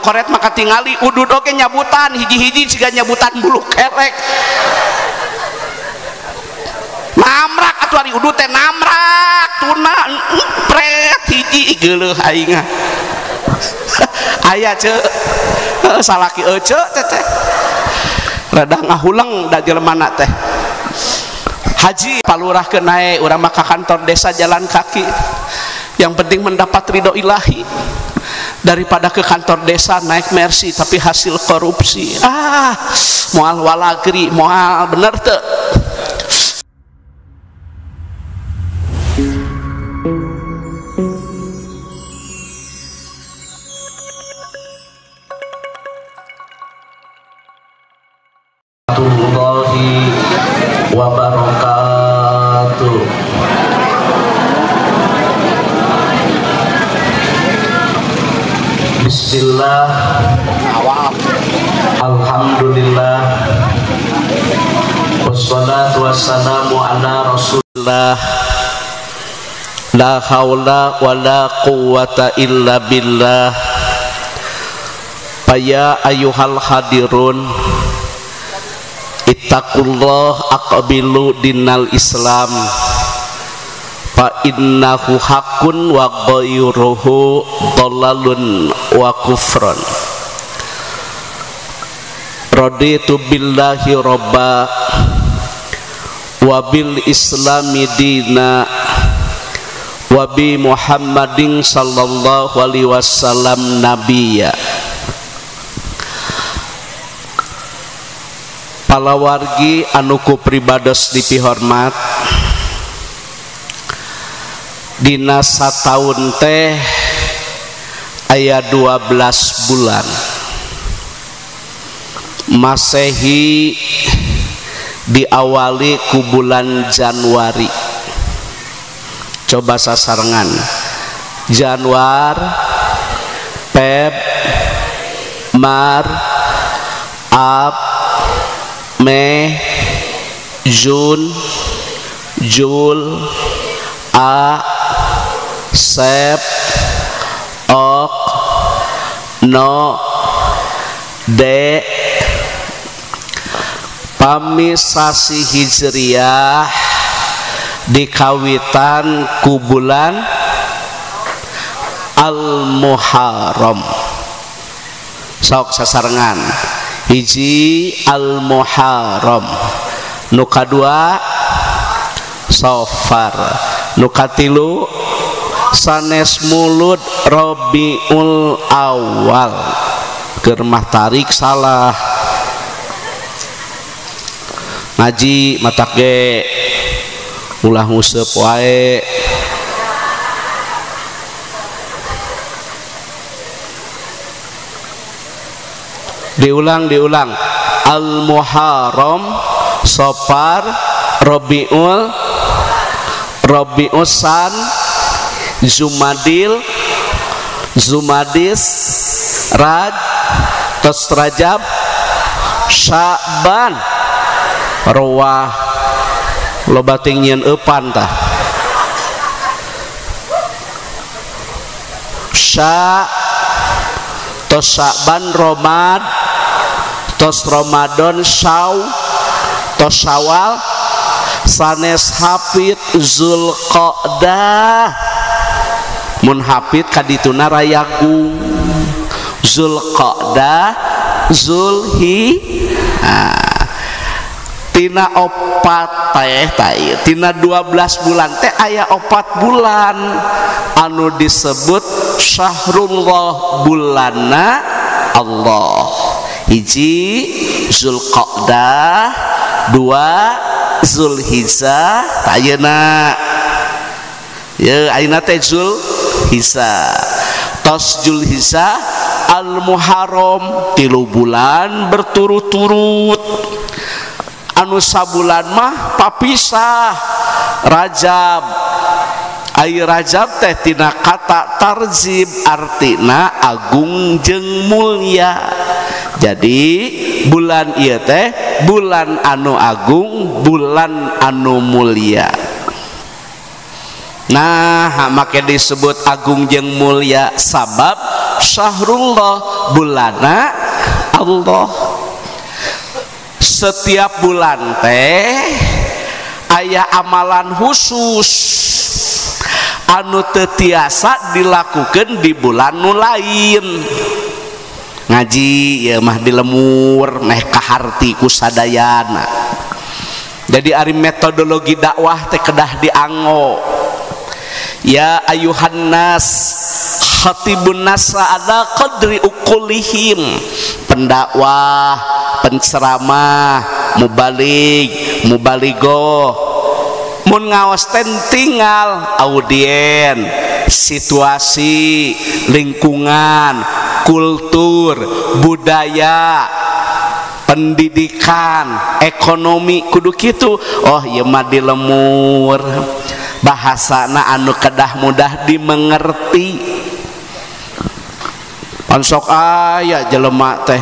koret maka tingali udud oge nyabutan hiji-hiji siga nyabutan bulu kerek. Namrak atuh ari udud teh namrak tuna pret hiji geuleuh aing. Aya ceu salaki ece teh rada ngahuleng da jelemana teh. Haji palurah ke nae urang mah ka kantor desa jalan kaki, yang penting mendapat ridho ilahi daripada ke kantor desa naik Mercy tapi hasil korupsi. Ah, moal walagri moal bener teu. Wabarakatuh. Bismillah, alhamdulillah, wassalatu wassalamu ala rasulillah. La haula wala quwwata illa billah. Faya ayyuhal hadirun, ittaqullah aqbilu dinal Islam fa innahu haqqun wa ghairuhu dhalalun wa kufrun. Raditu billahi robba wa bil islami dina wa bi Muhammadin sallallahu alaihi wasallam nabiyya. Palawargi anu ku pribados dipihormat, dina sataun teh aya 12 bulan. Masehi diawali ku bulan Januari. Coba sasarengan. Januar, Feb, Mar, Ap, Mei, Jun, Jul, A, Sep, Ok, No, D. Pami sasi Hijriah dikawitan ku bulan Al-Muharram. Sok sasarengan. Hiji Al-Muharram, nu kadua Safar, nu katilu sanes Mulud Rabiul Awal. Keur mah tarik salah ngaji matak ge ulah nguseup wae. Diulang diulang. Al-Muharram, Safar, Rabiul, Rabiusan, Jumadil, Jumadis, Raj, tos Rajab, Sya'ban. Rawah loba ting nyieun eupan tah. Sya tos Sya'ban Romad, tos Ramadan Syaw, tos Syawal, sanes Hafid Zulqa'dah. Mun Hafid kadituna rayagung. Zulqa'dah, Zulhi. Tina opat teh teh tina 12 bulan teh aya 4 bulan anu disebut Syahrullah, bulana Allah. Hiji Zulqa'dah, 2 Zulhijjah, ayeuna ye ayeuna teh Zulhijjah. Tos Zulhijjah Al-Muharram 3 bulan berturut-turut. Anu sabulan mah papisah Rajab. Ai Rajab teh tina kata tarzib, artina agung jeung mulia. Jadi bulan ieu teh bulan anu agung, bulan anu mulia. Nah, make disebut agung jeung mulia sabab syahrullah bulana Allah. Setiap bulan teh aya amalan khusus anu teu tiasa dilakukeun di bulan nu lain. Ngaji ieu mah di lemur meh kaharti ku sadayana. Jadi ari metodologi dakwah teh kedah dianggo. Ya ayuhan nas khatibun nasa ala qadri uqulihim. Pendakwah, penceramah, mubalig, mubaligoh mun ngaos teh tinggal audien, situasi, lingkungan, kultur, budaya, pendidikan, ekonomi kudu kitu. Oh ieu mah di lemur bahasana anu kedah mudah dimengerti. Pan sok aya jelema teh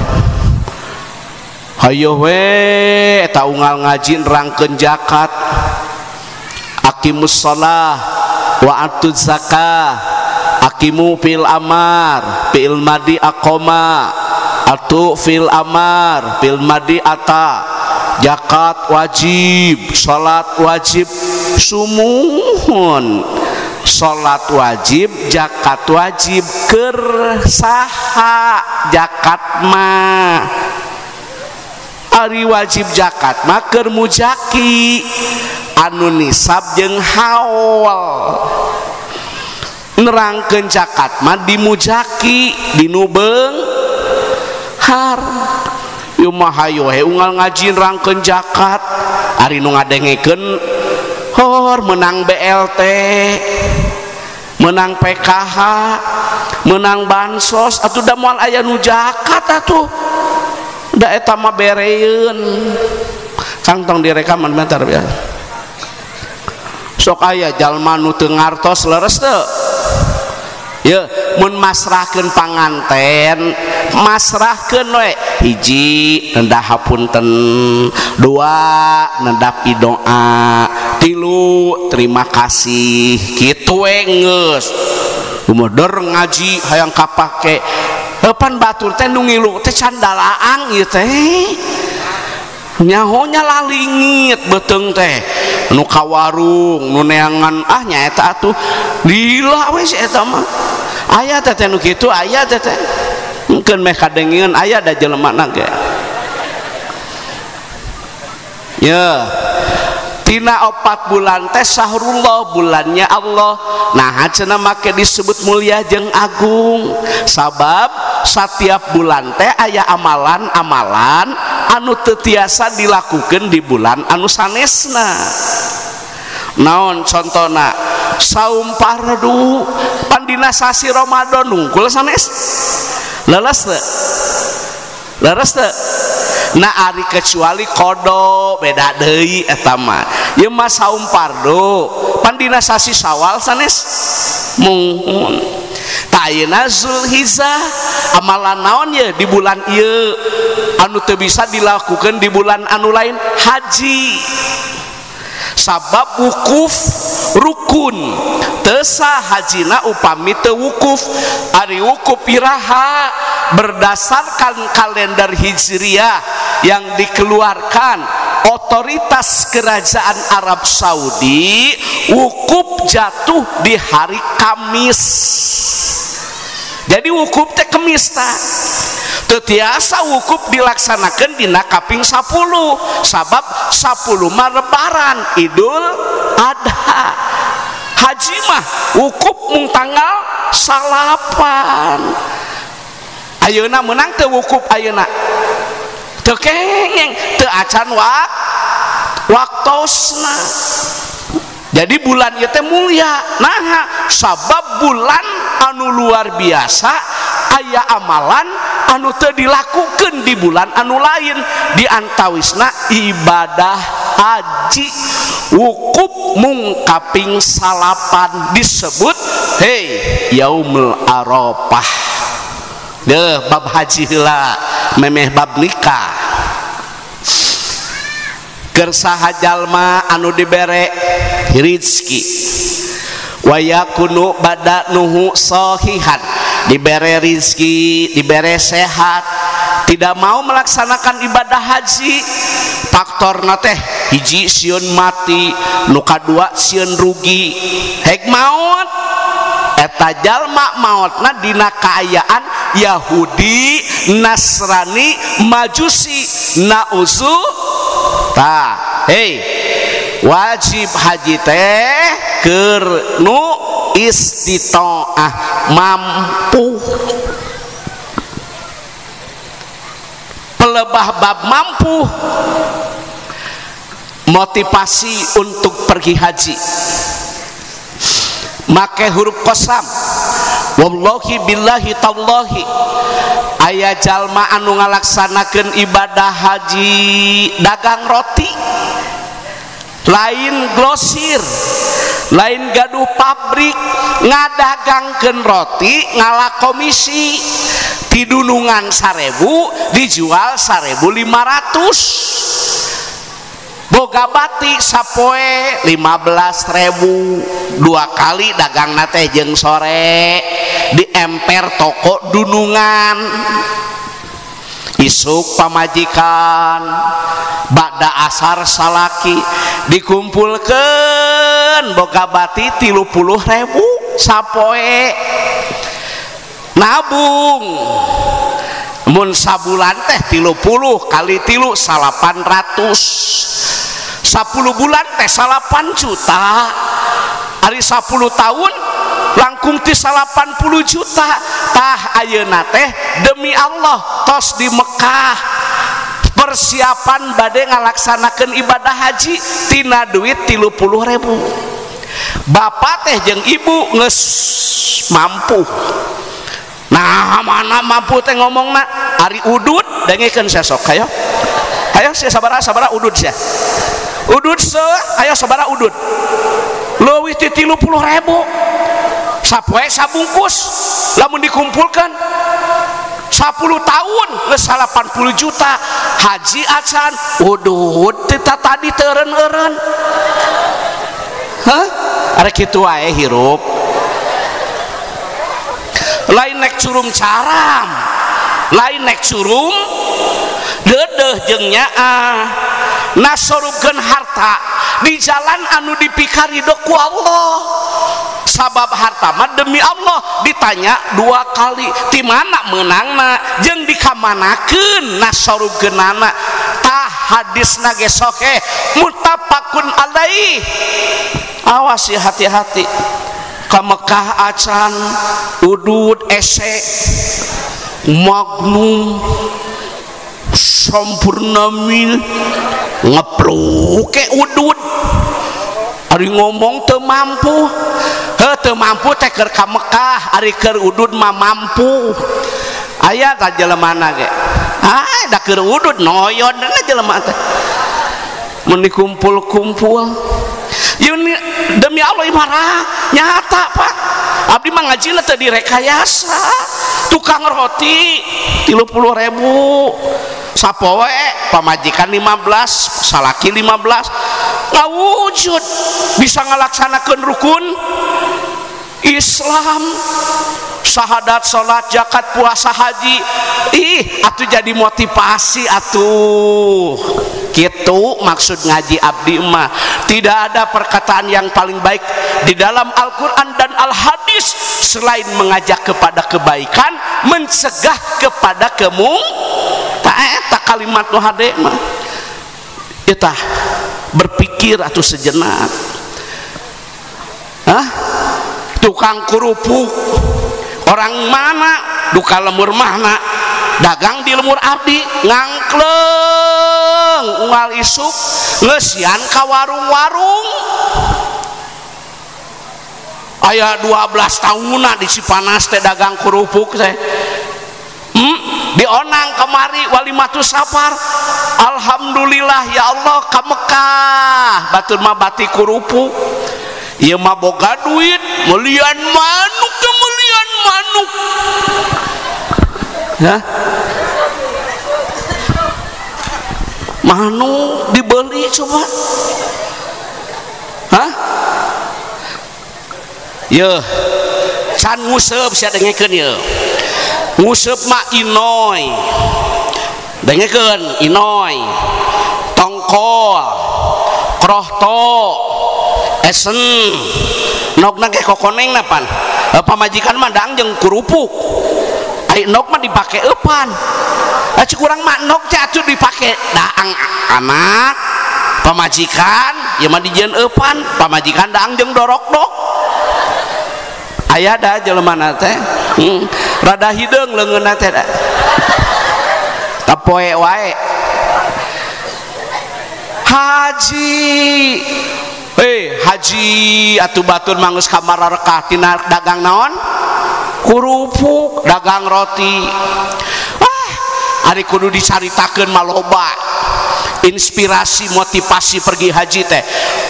hayo we eta unggal ngaji nerangkeun zakat, aqimus shalah wa atuz zakah, aqimu fil amar fil madi aqoma, atu fil amar fil madi ata, zakat wajib, salat wajib, sumuhun. Salat wajib, zakat wajib, keur saha zakat mah? Ari wajib zakat mah keur mujaki anu nisab jeung haul. Nerangkeun zakat mah di mujaki di nu beunghar. Ieu mah hayo he unggal ngaji nerangkeun zakat, ari nu ngadengekeun hor menang BLT, menang PKH, menang bansos, atuh da moal aya nu zakat atuh. Da eta mah bereun. Kang tong direkaman bentar ya. Sok aya jalma nu teu ngartos leres teu? Ye, mun masrahkeun panganten, masrahkeun we. Hiji nendah hapunten, dua nendah pidoa, tilu terima kasih, kitu we geus. Lumodor ngaji hayang kapake. Pan batur teh nu ngilu teh candalaang ieu teh. Nyahonya lalingit beuteung teh. Nu ka warung, nu neangan ah nyaeta atuh. Lila we si eta mah. Aya teh teh nu kitu aya teh teh. Mungkin meh kadengeun aya da jelemana ge. Ya. Tina 4 bulan teh syahrullah, bulannya Allah. Nah cenah make disebut mulia jeung agung sabab setiap bulan teh aya amalan-amalan anu teu tiasa dilakukeun di bulan anu sanesna. Naon contona? Saum fardu pan dina sasi Ramadan nungkul sanes. Leres teu? Leres teu? Nah ari kecuali kodo beda deui eta mah. Ieu mah saum fardu pan dina sasi Syawal sanes mungkun. Tah ayeuna Zulhijjah amalan naon ye di bulan ieu anu teu bisa dilakukeun di bulan anu lain? Haji. Sabab wukuf rukun, teu sah hajina upami teu wukuf. Ari wukuf iraha berdasarkan kalender Hijriah yang dikeluarkan otoritas kerajaan Arab Saudi, wukuf jatuh di hari Kamis. Jadi wukuf teh Kemis tah. Teu tiasa wukuf dilaksanakeun dina kaping 10 sabab 10 mah lebaran Idul Adha. Haji mah wukuf mung tanggal 9. Ayeuna meunang teu wukuf ayeuna? Teu kengeng, teu acan waktosna. Jadi bulan ieu teh mulia. Naha? Sabab bulan anu luar biasa aya amalan anu teu dilakukeun di bulan anu lain, di antawisna ibadah haji. Wukuf mung kaping 9 disebut hei yaumul arafah. Deuh bab haji heula memeh bab nikah. Keur saha jalma anu dibere rizki, Wa yakunu badanuhu sahihan, dibere rizki, dibere sehat, tidak mau melaksanakan ibadah haji. Faktorna teh hiji sieun mati, nu kadua sieun rugi. Hek maot eta jalma maotna dina kaayaan Yahudi, Nasrani, Majusi, nauzu. Tah, hei, wajib haji teh keur nu istitoah, mampu. Pelebah bab mampu, motivasi untuk pergi haji make huruf kosam. Wallahi billahi tallahi, aya jalma anu ngalaksanakeun ibadah haji dagang roti, lain glosir, lain gaduh pabrik, ngadagangkeun roti ngala komisi, tidunungan 1000 dijual 1500, boga bati sapoe 15.000, dua kali dagang teh jeung sore di emper toko dunungan. Isuk pamajikan, ba'da asar salaki, dikumpulkeun boga bati 30.000 sapoe, nabung mun sabulan teh 30 kali 3 800, 10 bulan teh 8 juta, ari 10 tahun langkung ti 80 juta. Tah ayeuna teh demi Allah tos di Mekah persiapan bade ngalaksanakeun ibadah haji tina duit 30.000. Bapak teh jeung ibu geus mampu. Nah, mana mampu teh ngomongna ari udud dengekeun sia sok hayo. Hayo sia sabaraha sabaraha udud sia. Udud se ayo sabaraha udud. Leuwih ti 30.000. Sapoe sabungkus lamun dikumpulkan 10 tahun geus 80 juta. Haji acan udud teh tadi teureun-eureun. Hah? Ari kitu wae hirup. Lain nek curum caram, lain nek curum dedeh jeung nyaah, nasorubkeun harta di jalan anu dipikarido ku Allah. Sabab harta mah demi Allah ditanya dua kali, ti mana meunangna jeung dikamanakeun nasorubkeunana. Tah hadisna ge sahih muttafaqun alaih. Awas ya, hati-hati. Ka Mekah acan udud ese magnum sampurna mil ngepluke udud, ari ngomong teu mampu. Heuh, teu mampu teh keur ka Mekah, ari keur udud mah mampu. Aya ta jelemana ge, ah da keur udud noyon jelema teh mun dikumpul-kumpul. Demi Allah marah nyata Pak, abdi mah ngajina teu direkayasa. Tukang roti 30.000 sapoe, pamajikan 15, salaki 15, ngawujud bisa ngalaksanakeun rukun Islam, syahadat, salat, zakat, puasa, haji. Ih, atuh jadi motivasi atuh. Gitu maksud ngaji abdi mah. Tidak ada perkataan yang paling baik di dalam Al-Quran dan Al-Hadis selain mengajak kepada kebaikan, mencegah kepada kemung. Tak kalimat nu hade mah. Eta berpikir atuh sejenak. Hah? Tukang kerupuk orang mana, duka lemur mana, dagang di lemur abdi ngangkleng unggal isuk ngeusian ka warung-warung. Aya 12 tahunna di Cipanas teh dagang kerupuk teh. Dionang kemari walimatus safar, alhamdulillah ya Allah ka Mekah batur mah bati kerupuk. Ieu mah boga duit melian manuk teh, melian manuk. Hah? Manuk dibeli coba. Hah? Yeuh can nguseup sia dengekeun yeuh. Nguseup mah inoy. Dengekeun inoy. Tongkol, krohto, esen, nogna ge kokoneng na pan. Pamajikan mah daang jeung kerupuk. Ai nog mah dipake eupan. Cik urang mah nog teh atuh dipake daang anak, pamajikan ieu mah dijieun eupan, pamajikan daang jeung dorokdok. Aya da jelema teh. Rada hideung leungeunna teh. Tapoe wae. Haji. Haji atuh batur mah geus kamararekah tina dagang naon? Kerupuk, dagang roti. Ari kudu dicaritakeun mah loba. Inspirasi motivasi pergi haji teh.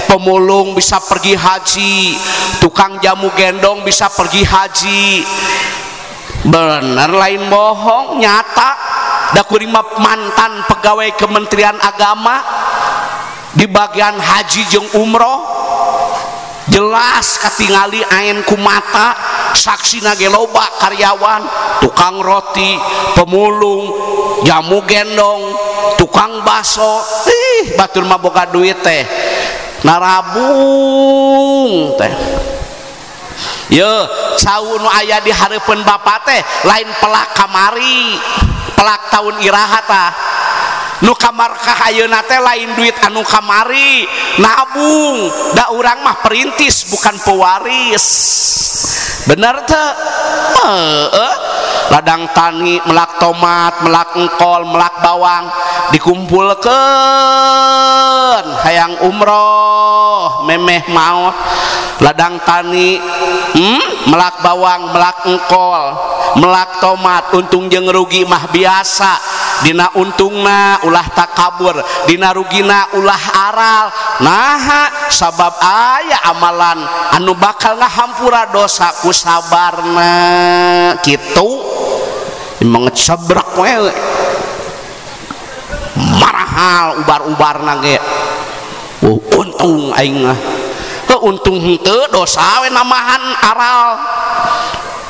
Pemulung bisa pergi haji, tukang jamu gendong bisa pergi haji. Bener lain bohong, nyata. Da kuring mah mantan pegawai Kementerian Agama di bagian haji jeung umroh. Jelas katingali aen ku mata, saksina ge loba karyawan, tukang roti, pemulung, jamu gendong, tukang baso. Ih, batur mah boga duit teh. Narabung teh. Ye, cau nu aya di hareupeun bapa teh lain pelak kamari, pelak tahun iraha tah. Nu kamarkah ayeuna teh lain duit anu kamari, nabung. Da urang mah perintis bukan pewaris. Bener teh? Heeh. Ladang tani melak tomat, melak engkol, melak bawang dikumpulkeun hayang umroh memeh maot. Ladang tani melak bawang, melak engkol, melak tomat, untung jeung rugi mah biasa. Dina untungna ulah takabur, dina rugina ulah aral. Naha sabab aya amalan anu bakal ngahampura dosa ku sabarna kitu. Mengecebrak we marahal ubar-ubarna ge. Oh, untung aing mah. Heuh untung henteu dosa we namahan aral.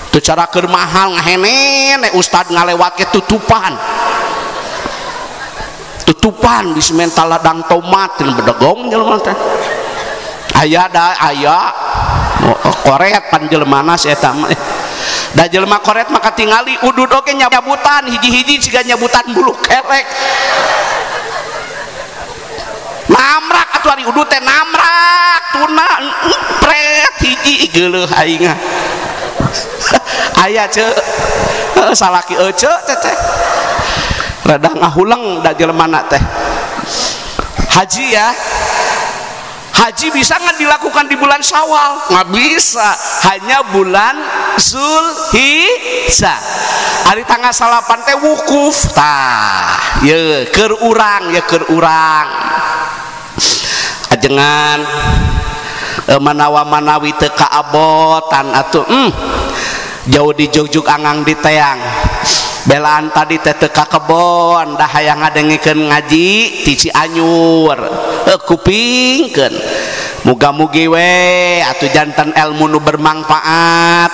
Teu cara keur mahal ngahenene ustad ngalewat ke tutupan. Tutupan di semental ladang tomat teu bedegong jelema teh. Aya da aya koret pan jelemana si eta mah. Da jelema koret mah katingali udud oge nyabutan hiji-hiji siga nyabutan bulu kerek. Namrak atuh ari udud teh namrak tuna pret hiji geuleuh aing. Aya ceu salaki ece teh teh. Rada ngahuleng da jelema teh. Haji ya. Haji bisa nggak dilakukan di bulan Syawal? Nggak bisa, hanya bulan Zulhijjah. Hari tanggal salapan teh wukuf tah, ye keur urang, ye keur urang. Ajengan manawa-manawi teu kaabotan atuh jauh di jugjug angang di teang. Belaan tadi teh teu ka kebon, dah hayang ngadengikeun ngaji ti Cianjur. Kupingkeun. Muga-mugi we atuh janten ilmu nu bermanfaat.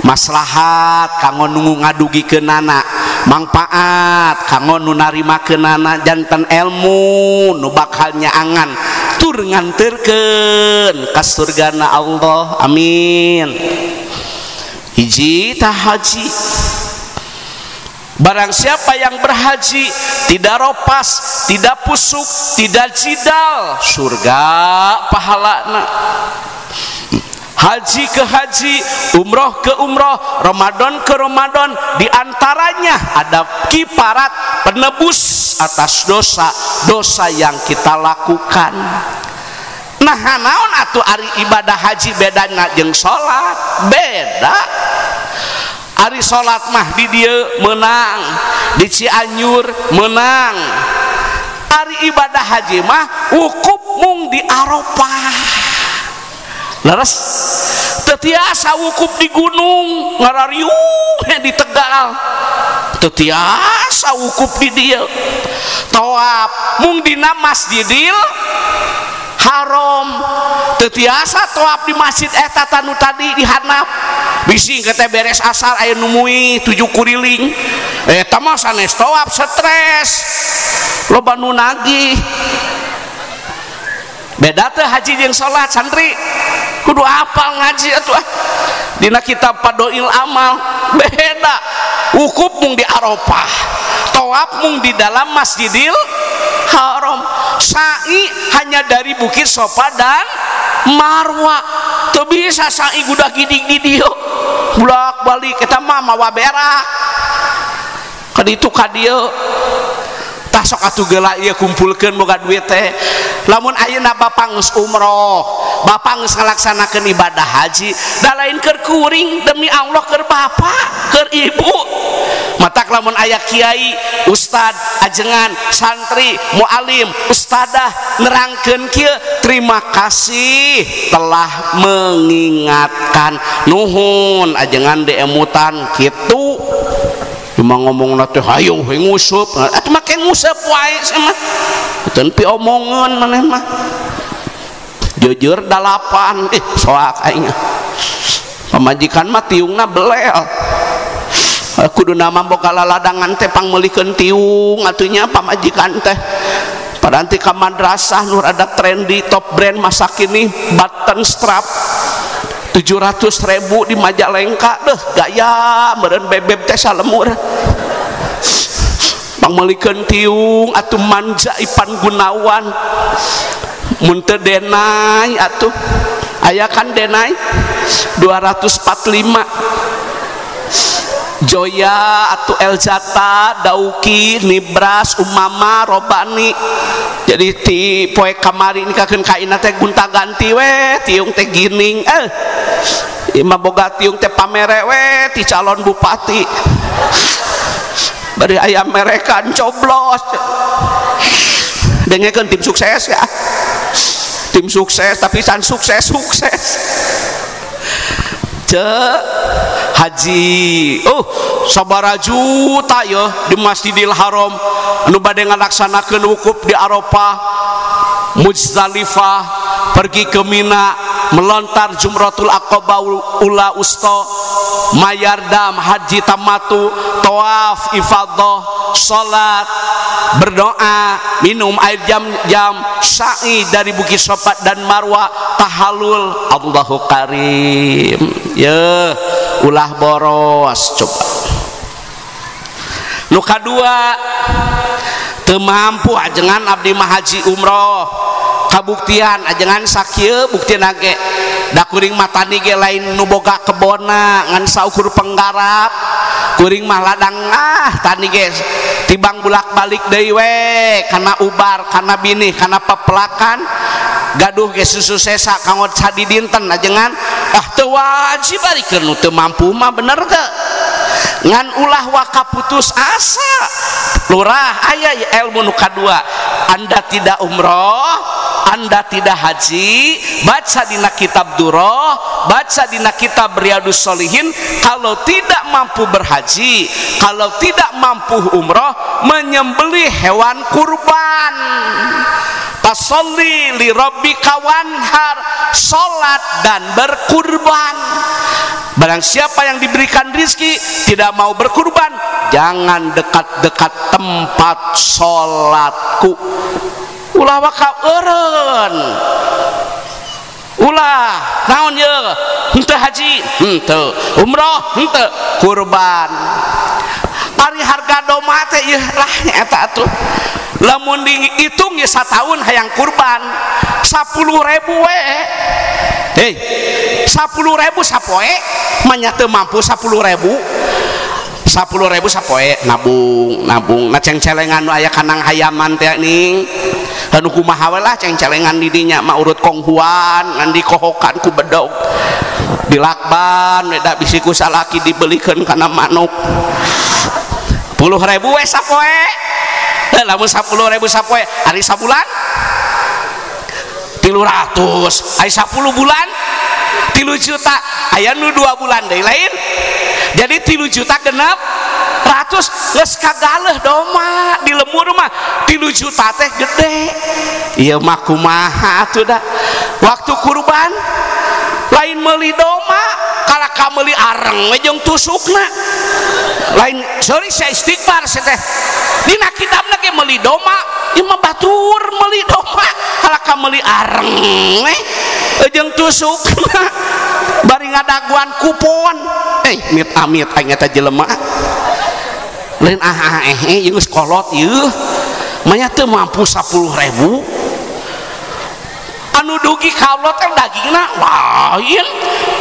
Maslahat kanggo nu ngadugikeunana, mangfaat kanggo nu narimakeunana, janten ilmu nu bakal nyaangan tur nganterkeun ka surgana Allah. Amin. Hiji tah haji. Barang siapa yang berhaji tidak ropas, tidak pusuk, tidak jidal, surga pahalana. Haji ke haji, umroh ke umroh, Ramadan ke Ramadan, diantaranya ada kiparat penebus atas dosa-dosa yang kita lakukan. Nah, naon atuh ari ibadah haji bedana jeung salat? Beda. Ari salat mah di dieu menang, di Cianjur menang. Ari ibadah haji mah wukuf mung di Arafah. Leres teu tiasa wukuf di gunung, ngarariung di Tegal. Teu tiasa wukuf di dieu. Tawaf mung dina Masjidil Haram. Teu tiasa tawaf di masjid eta tanu tadi dihanap. Bisi teh beres asar aya nu mui 7 kuriling. Eta mah sanes tawaf stres. Loba nu nagih. Beda teh haji jeung salat santri. Kudu hafal ngaji atuh. Dina kitab Fadhoil Amal beda. Wukuf mung di Arafah, tawaf mung di dalam Masjidil Haram, sa'i hanya dari Bukit Sofa dan Marwa. Teu bisa sa'i gudah gidig di dieu. Bolak-balik eta mah mawa berak. Ka ditu ka dieu. Tah sok atuh geula ieu kumpulkeun boga duit teh. Lamun ayeuna bapak geus umroh, bapak geus ngalaksanakeun ibadah haji, da lain keur kuring demi Allah keur bapak, keur ibu. Matak lamun aya kiai, ustad, ajengan, santri, mualim, ustadah nerangkeun kieu, terima kasih telah mengingatkan. Nuhun ajengan deemutan kitu. Cuma ngomongna teh hayu nguseup, atuh make nguseup wae mah. Teu pi omongan maneh mah. Jujur 8 soak aing. Pamajikan mah tiungna belel. Kudu nama boga laladangan teh pangmeulikeun tiung atunya pamajikan teh. Paranti ka madrasah nu rada trendy top brand masa kini button strap 700.000 di Majalengka deh gaya meureun bebeb teh salemur. Pangmeulikeun tiung atuh manja Ipan Gunawan. Mun teu denai atuh aya kan denai 245. Joya atau Eljata, Dauki, Nibras, Umama, Robani. Jadi ti poe kamari nikakeun kaina teh gonta ganti we, tiung teh gining. Ieu mah boga tiung teh pamere we ti calon bupati. Bari aya merekan coblos. Dengekeun tim sukses ya. Tim sukses tapi can sukses sukses. Cek haji, oh sabaraha juta ya di Masjidil Haram anu bade ngalaksanakeun wukuf di Arafah, Muzdalifah, pergi ke Mina, melontar Jumratul Aqabah ula usta, mayardam haji tamatu, tawaf ifadah, salat, berdoa, minum air jam-jam, sa'i dari Bukit Sofa dan Marwa, tahalul, Allahu Karim. Ya, ulah boros coba. Nu kadua, teu mampu ajengan abdi mah haji umroh. Kabuktian ajengan sakieu buktina ge. Da kuring mah tani ge lain nu boga kebona ngan saukur penggarap. Kuring mah ladang tani ge tibang bulak-balik deui we kana ubar, kana binih, kana pepelakan. Gaduh ge susu sesa kanggo sadi dinten ajengan. Teu wajib ari keur nu teu mampu mah bener teu. Ngan ulah waka putus asa. Lurah aya ilmu nu kadua. Anda tidak umroh, Anda tidak haji, baca dina kitab Durrah, baca dina kitab Riyadus Sholihin, kalau tidak mampu berhaji, kalau tidak mampu umroh, menyembelih hewan kurban. Tasolli li rabbika wanhar, salat dan berkurban. Barang siapa yang diberikan rizki tidak mau berkurban, jangan dekat-dekat tempat salatku. Ulah waka eureun. Ulah naon ye? Henteu haji, henteu umroh, henteu kurban. Ari harga domba teh ieu lah eta atuh. Lamun dihitung ya sataun hayang kurban 10.000 we. Hei, 10.000 sapoe manya teu mampu 10.000. 10.000 sapoe nabung, nabung. Nah cengcelengan nu aya kanang hayaman teh ning. Anu kumaha we lah cengcelengan di dinya mah urut konghuan ngan dikohokan ku bedog. Dilakban we da bisi ku salaki dibelikeun kana manuk. 10.000 we sapoe. Lamun 10.000 sapoe ari sabulan 300, ari 10 bulan 3 juta, aya nu 2 bulan deui lain. Jadi 3 juta genep 300 geus kagaleuh doma di lembur mah 3 juta teh gede. Ieu mah kumaha atuh da waktu kurban lain meuli doma kalah ka meuli areng we jeung tusukna. Lain sorry saya istighfar saya teh dina kitabna ge meuli doma ieu mah batur meuli doma kalah ka meuli areng we jeung tusukna bari ngadaguan kupon. Mit amit aing eta jelema lain ah ieu geus kolot ieu manya teu mampu 10.000 anu dugi ka Allah teh dagingna lain,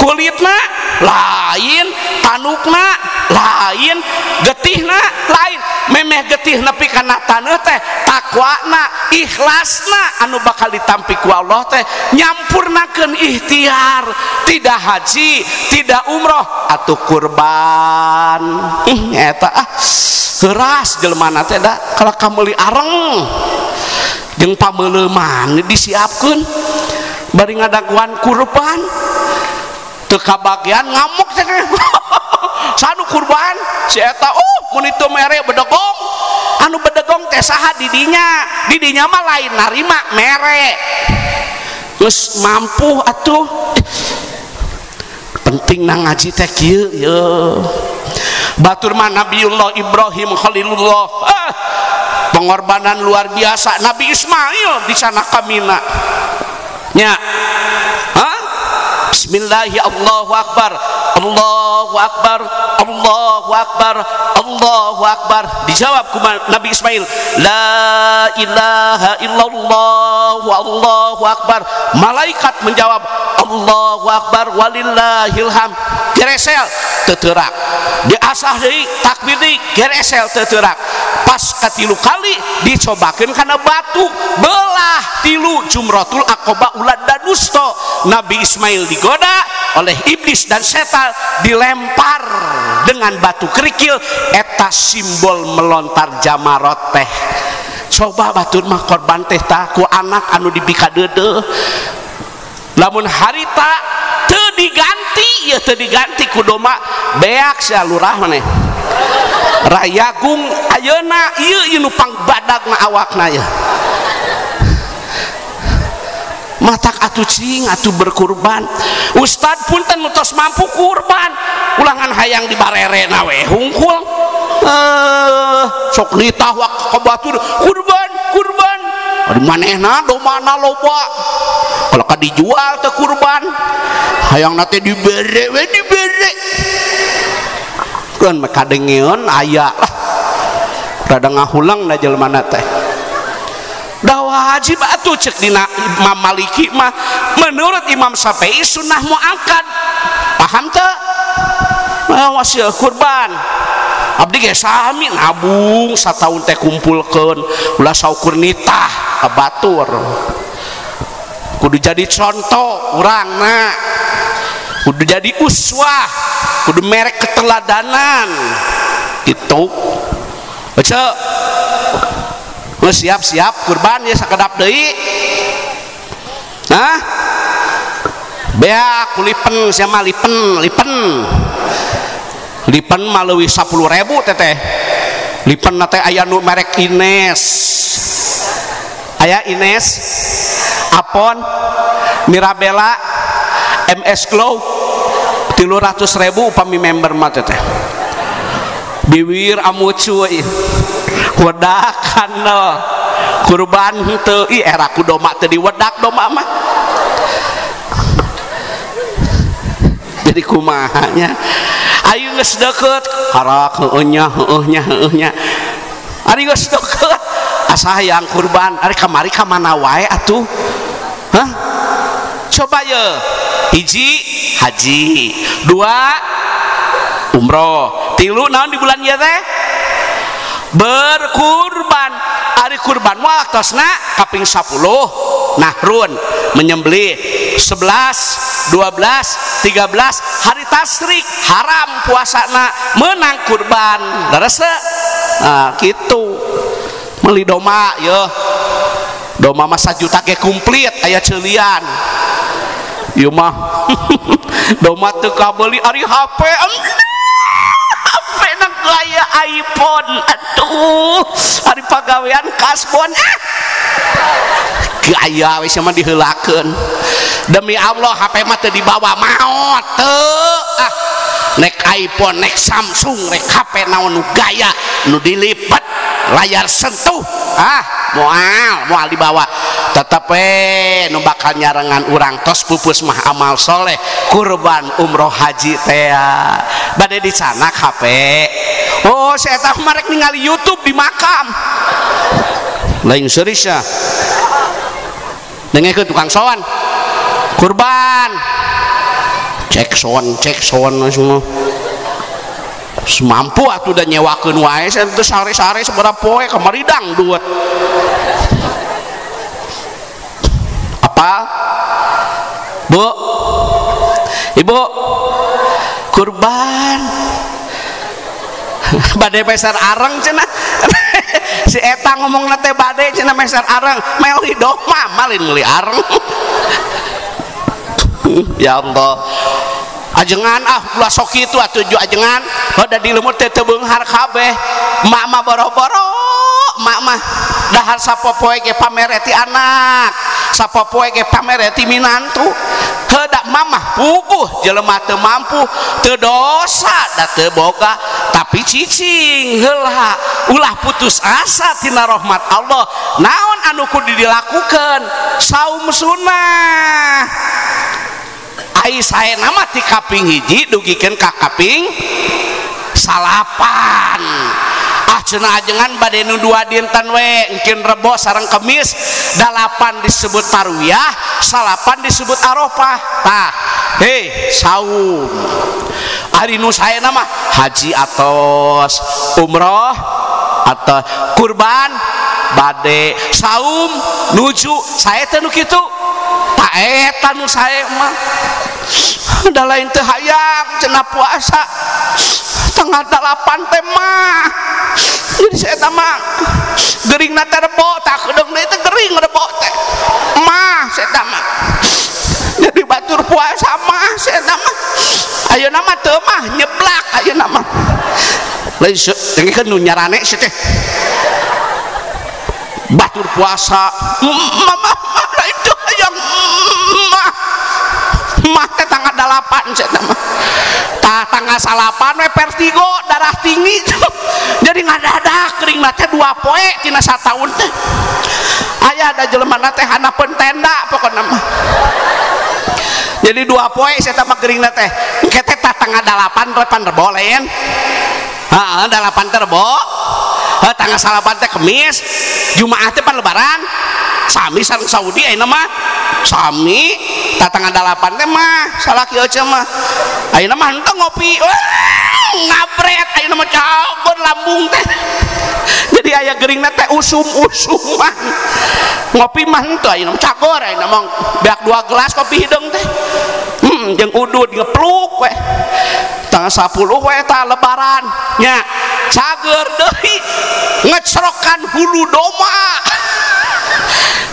kulitna lain, tanukna lain, getihna lain. Memeh getih nepi kana taneuh teh takwana, ikhlasna anu bakal ditampi ku Allah teh nyampurnakeun ikhtiar, tidak haji, tidak umroh atuh kurban. Eta ah keras jelema teh da kalau ka meuli areng jeung pameuleuman disiapkeun bari ngadaguan kurban teu kabagian ngamuk teh sanu kurban si eta oh mun itu mere bedegong anu bedegong teh saha didinya didinya mah lain narima mere geus mampu atuh. Penting na ngaji teh kieu ye batur mah Nabiullah Ibrahim Khalilullah pengorbanan luar biasa. Nabi Ismail di sana kamina nya. Bismillahi Allahu Akbar, Allahu Akbar, Allahu Akbar, Allahu Akbar. Dijawab ku Nabi Ismail, la ilaha illallah Allahu Akbar. Malaikat menjawab Allahu Akbar walillahil hamd. Geresel teu teurak. Diasah deui takbir deui geresel teu teurak. Pas katilu kali dicobakeun kana batu belah tilu jumratul aqaba ulad danusto. Nabi Ismail digoda oleh iblis dan setan, dilempar dengan batu kerikil eta simbol melontar jamarot teh. Coba batur mah korban teh ta ku anak anu dibika deudeuh. Lamun harita teu diganti ya teu diganti ku doma beak sia lurah maneh. Rayagung ayeuna ieu ieu nu pangbadagna awakna ieu. Matak atuh cing atuh berkurban. Ustad punten nu tos mampu kurban ulangan hayang dibarerena we hungkul. Sok nitah wak ka batur kurban kurban. Di manehna domana loba. Kalau ka dijual teh kurban hayangna teh dibere we dibere. Keun mah kadengeun aya lah. Rada ngahulang da jelema teh. Dah wajib atuh cek dina Imam Maliki mah menurut Imam Syafi'i sunnah muakkad. Paham teu? Wasil kurban. Abdi ge sami nabung sataun teh kumpulkeun ulah saukur nitah ka batur. Kudu jadi contoh urangna. Kudu jadi uswah, kudu merek keteladanan. Gitu. Ece siap-siap kurban ya sakedap deui. Hah? Beak lipen sia mah lipen, lipen. Lipen mah leuwih 10.000 teteh. Lipen na teh aya nu merek Ines. Aya Ines, Apon, Mirabella, MS Glow 300.000 upami member mah teteh. Biwir amucu ieu. Wedak kandel kurban henteu ih era ku doma teu diwedak doma mah. Jadi kumaha nya ayo geus deukeut karak heueuh nya heueuh nya heueuh nya ari geus deukeut asa hayang kurban ari kamari ka mana wae atuh. Hah? Coba ye hiji haji, dua umroh, tilu naon di bulan ieu teh berkurban. Ari kurban waktosna kaping 10 nahrun menyembelih, 11, 12, 13 hari tasrik haram puasana menang kurban. Leres teu? Nah, kitu. Meuli doma yeuh. Doma mah sajuta ge komplit aya ceulian. Ieu mah doma teu kabeuli ari HP. HP nang gaya iPhone atuh ari pagawean kasbon ah gaya we mah diheulakeun demi Allah HP mah teu dibawa maot teu ah nek iPhone nek Samsung rek HP naon nu gaya nu dilipat layar sentuh ah moal dibawa tetep we nu bakal nyarengan urang tos pupus mah amal soleh kurban umroh haji teh bade dicanak HP oh si eta mah rek ningali YouTube di makam lain serius ya dengekeun tukang sowan kurban cek sowan semua semampu atuh da nyewakeun wae teu sare-sare sabaraha poe kamaridang duit apa bu ibu kurban bade meser areng cenah si eta ngomongna teh bade cenah meser areng meuli doma malin meuli areng ya Allah ajengan ah ulah sok kitu atuh ju ajengan da di lemur teh teu beunghar kabeh mak mah boro-boro mak mah dahar sapopoe ge pamereti anak sapopoe ge pamereti minantu heuh da mamah puguh jelema teu mampu teu dosa da teu boga tapi cicing heula ulah putus asa tina rahmat Allah naon anu kudu dilakukeun saum sunnah ai saena mah ti kaping hiji dugikeun ka kaping salapan ah cenah ajengan bade nu dua dinten we engkeun Rebo sareng Kemis 8 disebut tarwiyah 9 disebut Arafah tah hei saum ari nu saena mah haji atos umroh atau kurban bade saum nuju sae teh nu kitu ta eta nu sae mah da lain teu hayang cenah puasa tanggal 8 teh mah jadi saya mah geuringna teh rebo tah kedeung deui teh gering rebo teh mah saya mah jadi batur puasa mah saya mah ayeuna mah teu mah nyeblak ayeuna mah lain dengekeun nu nyarane si teh batur puasa mama lain teu hayang mah mah teh tanggal 8 saya mah tah tanggal 9 we vertigo darah tinggi jadi ngadadak kering teh 2 poe tina sataun teh aya ada jelema teh hanapeun tenda pokona mah jadi 2 poe saya mah geuringna teh engke teh tah tanggal 8 repan rebo lain heeh 8 teh rebo heuh tanggal 9 teh Kemis Jumaah teh pan lebaran sami sareng Saudi ayeuna mah sami tah tanggal 8 teh mah salaki euceu mah ayeuna mah henteu ngopi ngabret ayeuna mah cagur lambung teh jadi aya geuringna teh usum-usuman ngopi mah henteu ayeuna mah cagor ayeuna mah beak 2 gelas kopi hideung teh jeung udud ngepluk we tanggal 10 we tah lebaran nya cager deui ngecrokan hulu doma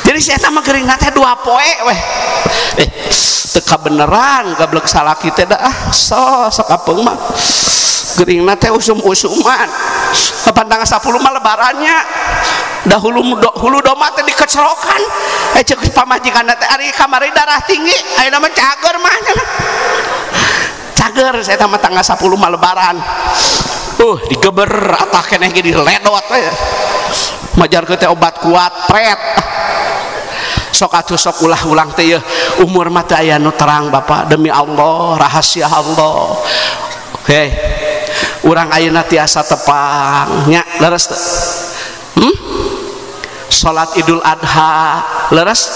jadi si eta mah geuringna teh 2 poe weh teu kabeneran gablek salaki teh da ah sok apeung mah geuringna teh usum-usuman kapan tanggal 10 mah lebarannya dahulu hulu doma teh dikecerokan cek pamajikanna teh ari kamari darah tinggi ayeuna mah cager mah cager saya mah tanggal 10 mah lebaran digeber atah keneh ge diledot we majarkeun teh obat kuat pret sok atuh sok ulah-ulang teh yeuh umur mah teu aya nu terang Bapak demi Allah rahasia Allah hei urang ayeuna tiasa tepang nya leres teu salat Idul Adha leres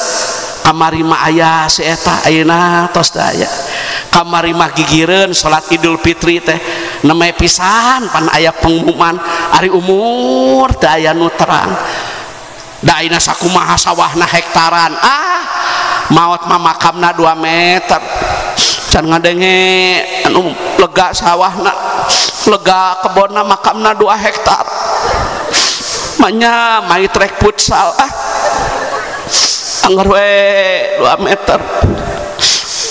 kamari mah aya si eta ayeuna tos teu aya kamari mah gigireun salat Idul Fitri teh neme pisan pan aya pengumuman ari umur teu aya nu terang da ayeuna sakumaha sawahna hektaran ah maot mah makamna 2 meter can ngadenge anu lega sawahna lega kebonna makamna 2 hektar manya mai trek futsal ah anggar we 2 meter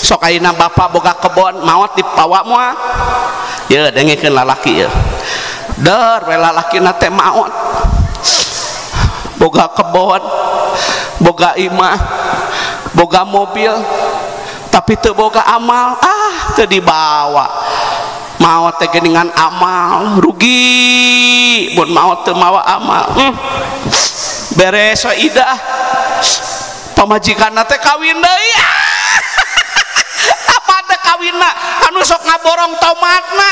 sok ayeuna bapak boga kebon maot dipawa moal ye dengekeun lalaki ye Der we lalakina teh maot. Boga kebon, boga imah, boga mobil, tapi teu boga amal, ah teu dibawa. Maot teh geuningan amal, rugi mun maot teu mawa amal. Beres we idah. Pamajikanna teh kawin deui. Apa teh kawinna anu sok ngaborong tomatna.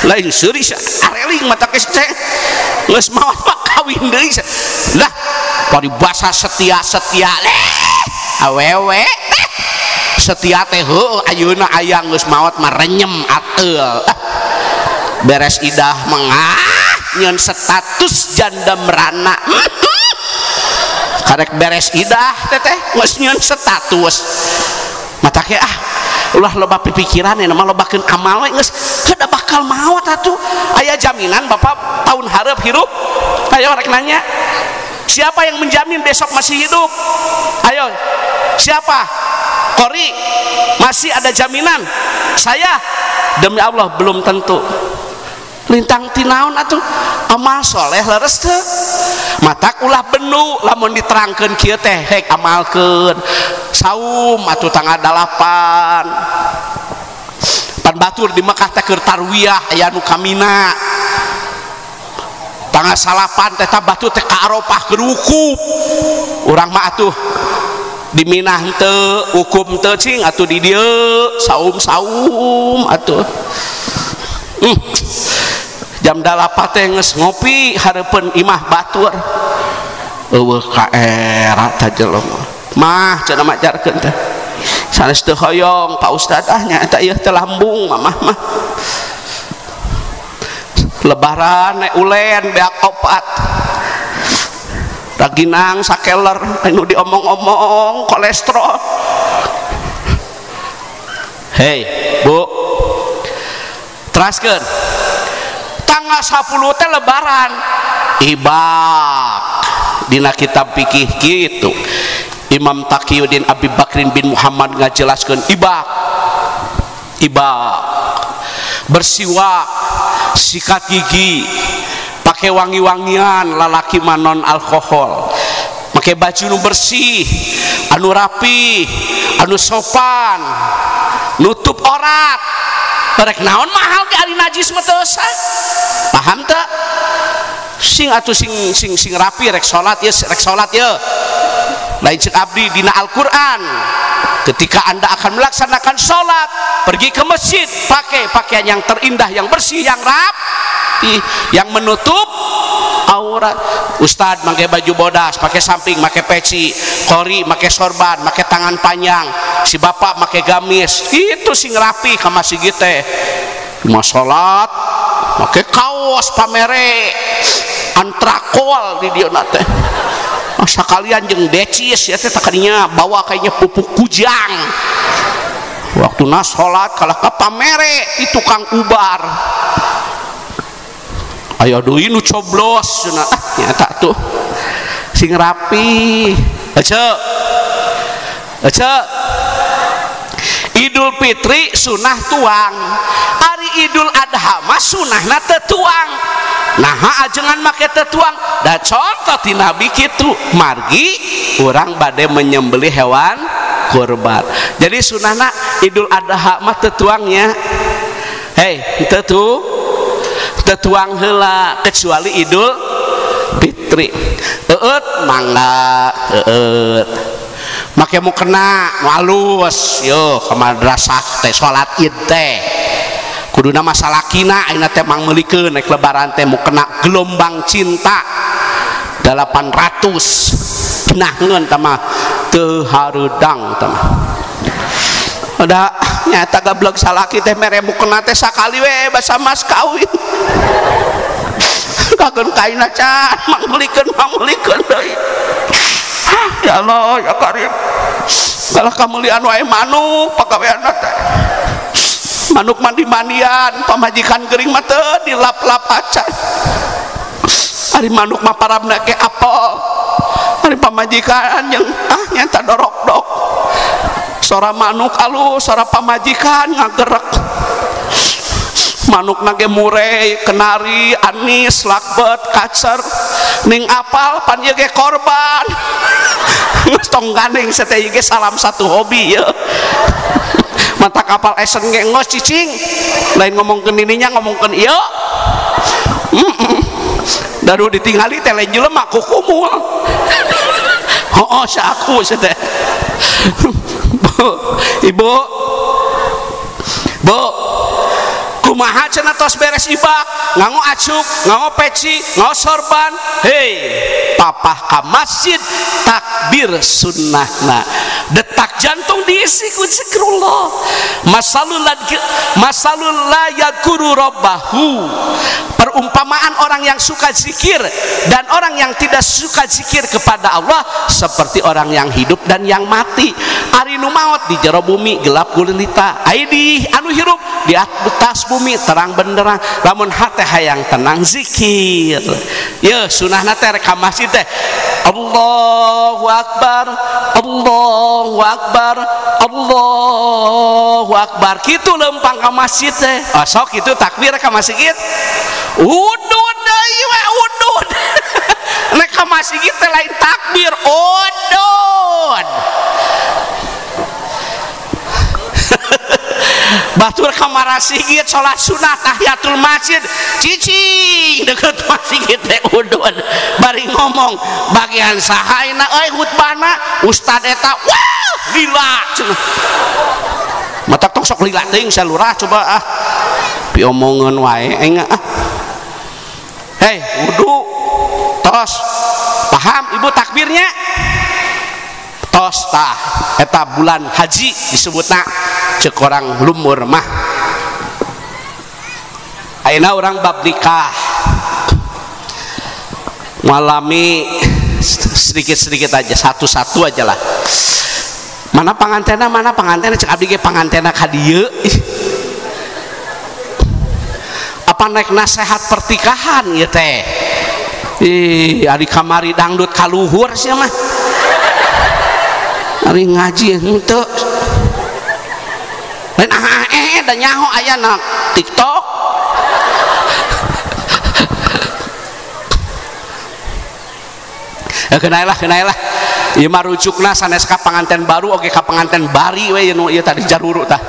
Lain seuri areling mata geus teh. Geus maot mah kawin deui. Lah paribasa setia-setia leh awewe setia teh heueuh ayeuna aya geus maot mah renyem ateul. Beres idah mengah nyeun status janda merana. Karek beres idah teteh geus nyeun status. Mata ke ah ulah loba pipikiran eta mah lobakeun amal we geus heuda bakal maot atuh. Aya jaminan bapak tahun hareup hirup? Ayo rek nanya. Siapa yang menjamin besok masih hidup? Ayo, siapa? Kori, masih ada jaminan? Saya, demi Allah belum tentu. Lintang tinaon atuh? Amal soleh leres teu? Matak ulah benu lamun diterangkeun kieu teh hek amalkeun. Saum atuh tanggal 8. Pan batur di Mekah teh keur tarwiyah aya nu kamina. Tanggal 9 teh batu teh ka Arafah keur wukuf. Urang mah atuh di Mina henteu, wukuf henteu cing atuh di dieu saum-saum atuh. Jam 8 teh geus ngopi hareupeun imah batur. Eueuh ka era tah jelema. Mah cenah majarkeun teh. Sanes teu hoyong Pak Ustad ah nya eta ieu teh lambung mamah mah. Lebaran nek ulen beak opat. Raginang sakeler anu diomong-omong kolesterol. Hei, Bu. Teraskeun. Tanggal 10 teh lebaran. Ibak dina kitab fikih kitu. Imam Taqiyuddin Abi Bakrin bin Muhammad ngajelaskeun ibak. Ibak. Bersiwak, sikat gigi, pakai wangi-wangian, lalaki manon alkohol, pakai baju nu bersih, anu rapi, anu sopan, nutup orat. Rek naon mahal ge ari najis mah teu usah. Paham teu? Sing atuh sing sing sing rapi rek salat ye, rek salat ye. Lain cek abdi dina Al-Qur'an. Ketika Anda akan melaksanakan sholat, pergi ke masjid, pakai pakaian yang terindah, yang bersih, yang rapi, yang menutup aurat. Ustad pakai baju bodas, pakai samping, pakai peci, kori, pakai sorban, pakai tangan panjang, si bapak pakai gamis, itu sing rapi ka masjid teh. Cuma sholat, pakai kaos pamere, antrakol di dieu teh. Sekalian jeung decis ya teh takadinya bawa kayaknya pupuk kujang. Waktu nas salat kalah ka pamere di tukang ubar. Aya deui nu coblos cenah. Ah nyata tuh. Sing rapi. Ece. Ece. Idul Fitri sunah tuang. Ari Idul Adha mah sunahna teu tuang. Nah ajengan make teu tuang. Da contoh ti Nabi kitu, margi urang bade menyembelih hewan kurban. Jadi sunahna Idul Adha mah teu tuangnya. Hei, teu teu tuang heula kecuali Idul Fitri. Eueut mangga eueut. Make mukena nu alus yo ka madrasah teh salat Id teh. Kuduna masalakina ayeuna teh mangmeulikeun naik lebaran teh mukena gelombang cinta 800 naheun tah mah teu hareudang tah mah. Da nyata gablek salaki teh mere mukena teh sakali we basa mas kawin. Kakeun kaina can mangmeulikeun deui. Ya Allah ya Karim. Kalah kamulian wae manuk pagaweanna teh. Manuk mandi-mandian, pamajikan gering mah teu dilap-lap acan. Ari manuk mah parabna ke apel. Ari pamajikan jeung ah nyata dorok-dok. Sora manuk alus, sora pamajikan ngagerek. Manukna ge murei, kenari, anis, lakbet, kacer. Ning apal pan ieu ge korban. Geus tong gandeng teh ieu ge salam satu hobi ye. Mata kapal esen ge ngos cicing. Lain ngomongkeun nininya ngomongkeun ieu. Daru ditingali teh lain jelema kukumul. Hooh saku teh. Ibu. Bu. Kumaha cenah tos beres ibak, nganggo acuk, nganggo peci, nganggo sorban. Hei, papah ka masjid takbir sunnahna. Detak jantung diisi ku zikrullah. Masalul la yadhkuru rabbahu. Perumpamaan orang yang suka zikir dan orang yang tidak suka zikir kepada Allah seperti orang yang hidup dan yang mati. Ari nu maot di jero bumi gelap gulita, ai di anu hirup di atas bumi terang benderang. Lamun hate hayang tenang zikir. Ye sunahna teh rek ka masjid teh Allahu Akbar, Allahu Akbar, Allahu Akbar. Kitu lempang ka masjid teh. Oh, sok kitu takbir ka masjid. Udud deui we udud. Nek ka masjid teh lain takbir, udud. Batur ka marasigit salat sunah tahiyatul masjid cicing deket masjid teh udud. Bari ngomong bagian saha euy khutbahna ustad eta wah lila cenah. Mata tong sok lila teuing salurah coba ah. Piomongeun wae aing ah. Hei, wudu. Tos. Paham ibu takbirnya? Tos tah eta bulan haji disebutna cek orang lumur mah. Ayeuna urang bab nikah. Ngalami sedikit-sedikit aja, satu-satu aja lah. Mana pangantena cek abdi ge pangantena ka dieu. Apa naik nasehat pertikahan ieu teh? Ih, ari kamari dangdut kaluhur sia mah. Ari ngaji henteu. Lain da nyaho aya na TikTok. Ya kenailah. Ieu mah rujukna sanes ka panganten baru oge ka panganten bari we nu ieu tadi jaruru tah.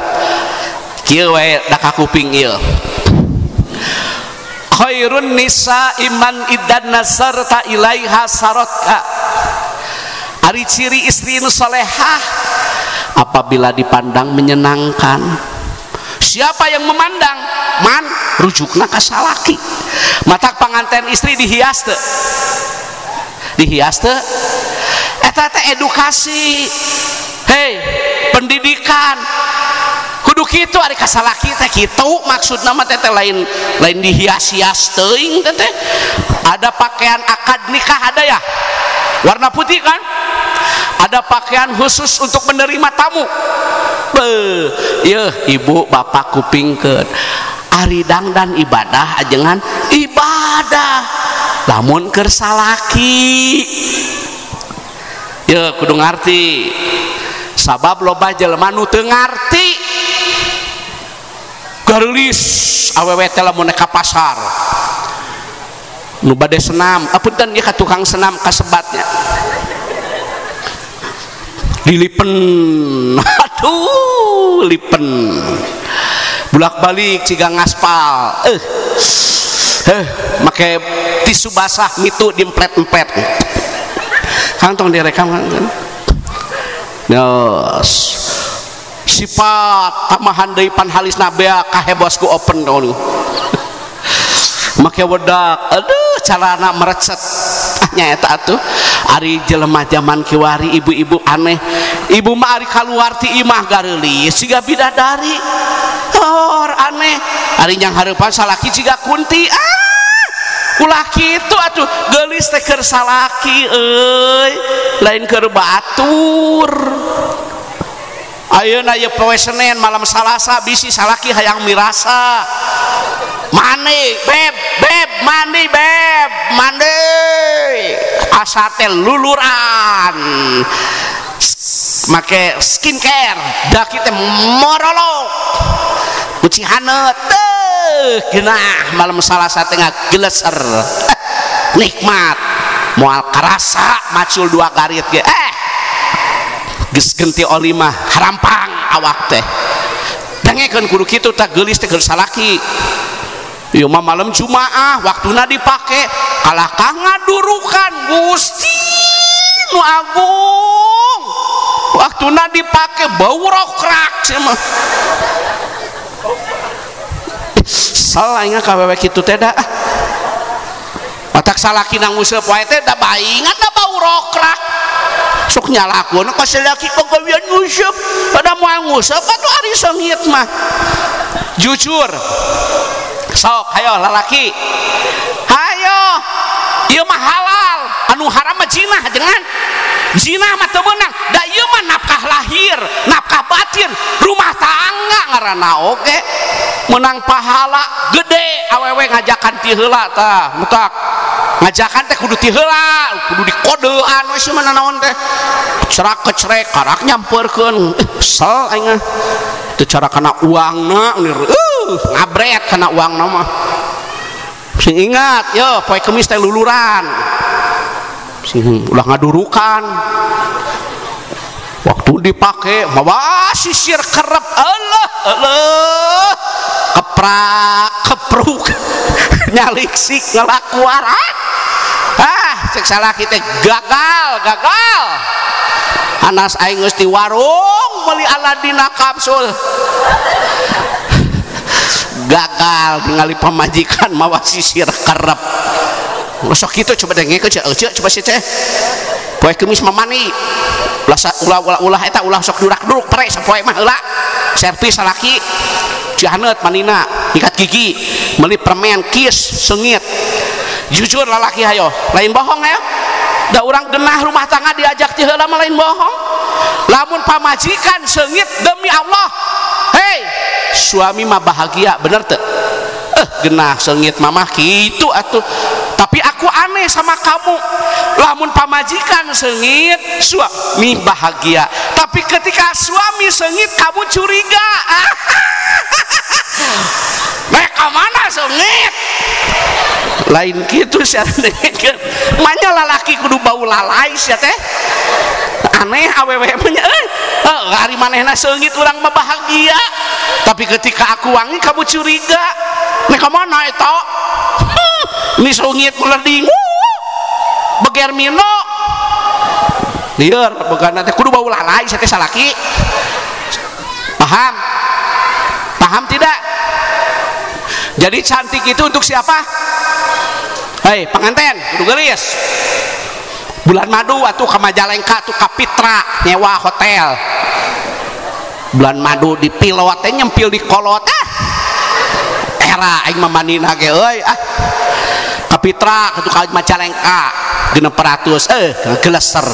Kieu we da ka kuping ieu. Khairun nisa iman idan nazarta ilaiha saratka. Ari ciri istri nu solehah apabila dipandang menyenangkan. Siapa yang memandang? Man rujukna ka salaki. Matak panganten istri dihias teu? Dihias teu? Eta teh edukasi. Hei, pendidikan. Kudu kitu ari ka salaki teh kitu maksudna mah teh lain lain dihias-hias teuing teh teh. Ada pakaian akad nikah ada ya? Warna putih kan? Ada pakaian khusus untuk menerima tamu. Beuh, yeuh ibu bapak kupingkeun. Ari dangdan ibadah ajengan ibadah. Lamun keur salaki. Yeuh kudu ngarti. Sabab loba jelema nu teu ngarti. Gareulis awewe teh lamun ka pasar. Nu bade senam, apunten ieu ka tukang senam kasebatnya. Dilipen, aduh lipen, bolak-balik ciga ngaspal, make tisu basah mitu diemplet-emplet. Kang tong direkam kan. Yes. Sifat tamahan deui pan halisna bea kahebos ku open tong. Make wedak, aduh carana merecet. Nya eta atuh ari jelema jaman kiwari ibu-ibu aneh. Ibu mah ari kaluar ti imah gareulis siga bidadari. Hor aneh. Ari nyang hareupan salaki siga kunti. Ah! Ulah kitu atuh geulis teh keur salaki euy, lain keur batur. Ayeuna ieu poe Senin malam Salasa bisi salaki hayang mirasa. Mandi beb, beb, mandi beb, mandi. Asa teh luluran. Make skincare, daki teh morolok. Kuci haneut teh. Genah malam Salasa teh ngageleser. Nikmat. Moal karasa macul 2 garit ge. Geus genti oli mah harampang awak teh. Dengekeun kudu kitu tah geulis teh keur salaki. Ieu mah malam Jumaah waktuna dipake kalahkah ngadurukan Gusti nu agung. Waktuna dipake bau rokrak sia mah. Salah ingat ka wewe kitu teh da. Matak salakina nguseup wae teh da baingan da bau rokrak. Sok nyalakeun ka salaki pagawean nguseup, pada moal nguseup atuh ari seungit mah. Jujur. Sok hayo lalaki. Hayo. Ieu mah halal, anu haram mah jinah jangan. Jinah mah teu meunang. Da ieu mah nafkah lahir, nafkah batin, rumah tangga ngaranna oge. Menang pahala gede awewe ngajakan ti heula tah, mutak. Ngajakan teh kudu ti heula, kudu dikodean we sia mah nanaon teh. Cerak kecerek karak nyamperkeun. Kesel aing mah. Teu cara kana uangna ngabret kana uangna mah. Sing ingat yo poe Kemis teh luluran. Sing ulah ngadurukan. Waktu dipake mawa sisir kerep Allah Allah keprak kepruk nyaliksik ngelakuan cek salaki teh gagal gagal anas aing geus di warung meuli Aladina kapsul gagal ningali pamajikan mawa sisir kerep sok kitu coba dengekeun cek coba sih teh poe Kemis mah mani ulah ulah ulah eta ulah sok durak-duruk pere sapoe mah heula servis salaki cihaneut manina ikat gigi meuli permen kis seungit jujur lalaki hayo lain bohong hayo da urang genah rumah tangga diajak ti heula mah lain bohong lamun pamajikan seungit demi Allah hei suami mah bahagia bener teu genah seungit mamah kitu atuh tapi aku aneh sama kamu lamun pamajikan seungit suami bahagia tapi ketika suami seungit kamu curiga mereka mana seungit lain kitu sia manya lalaki kudu bau lalai sia teh aneh awewe mah nya ari manehna seungit urang mah bahagia tapi ketika aku wangi kamu curiga mereka mana eta ini seungit meleding beger mino lieur begana teh kudu bau lalai sia teh salaki paham paham tidak jadi cantik itu untuk siapa hei pengantin kudu geulis bulan madu atuh ka Majalengka atuh ka Pitra nyewa hotel bulan madu di pilot teh nyempil di kolot era aing mah manina ge euy ka Pitra atuh ka Majalengka 600 geleser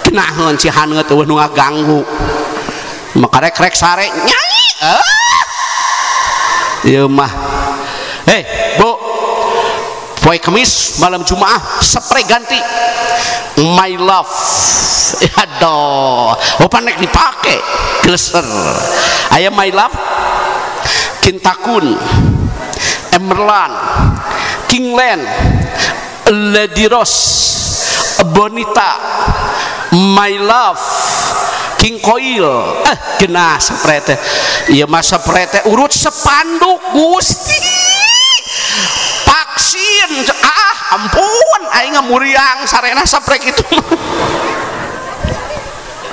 genaheun cihaneut eueuh nu ngaganggu makarek-rek sare nyanyi ieu mah hei bu poe Kemis malam Jumaah spray ganti my love aduh opan nek dipake geleser aya my love Kintakun Emerlan Kingland Lady Rose Bonita My Love King Coil genah spray teh ieu mah spray teh urut sepanduk Gusti vaksin ampun aing ngamuriang sarena spray kitu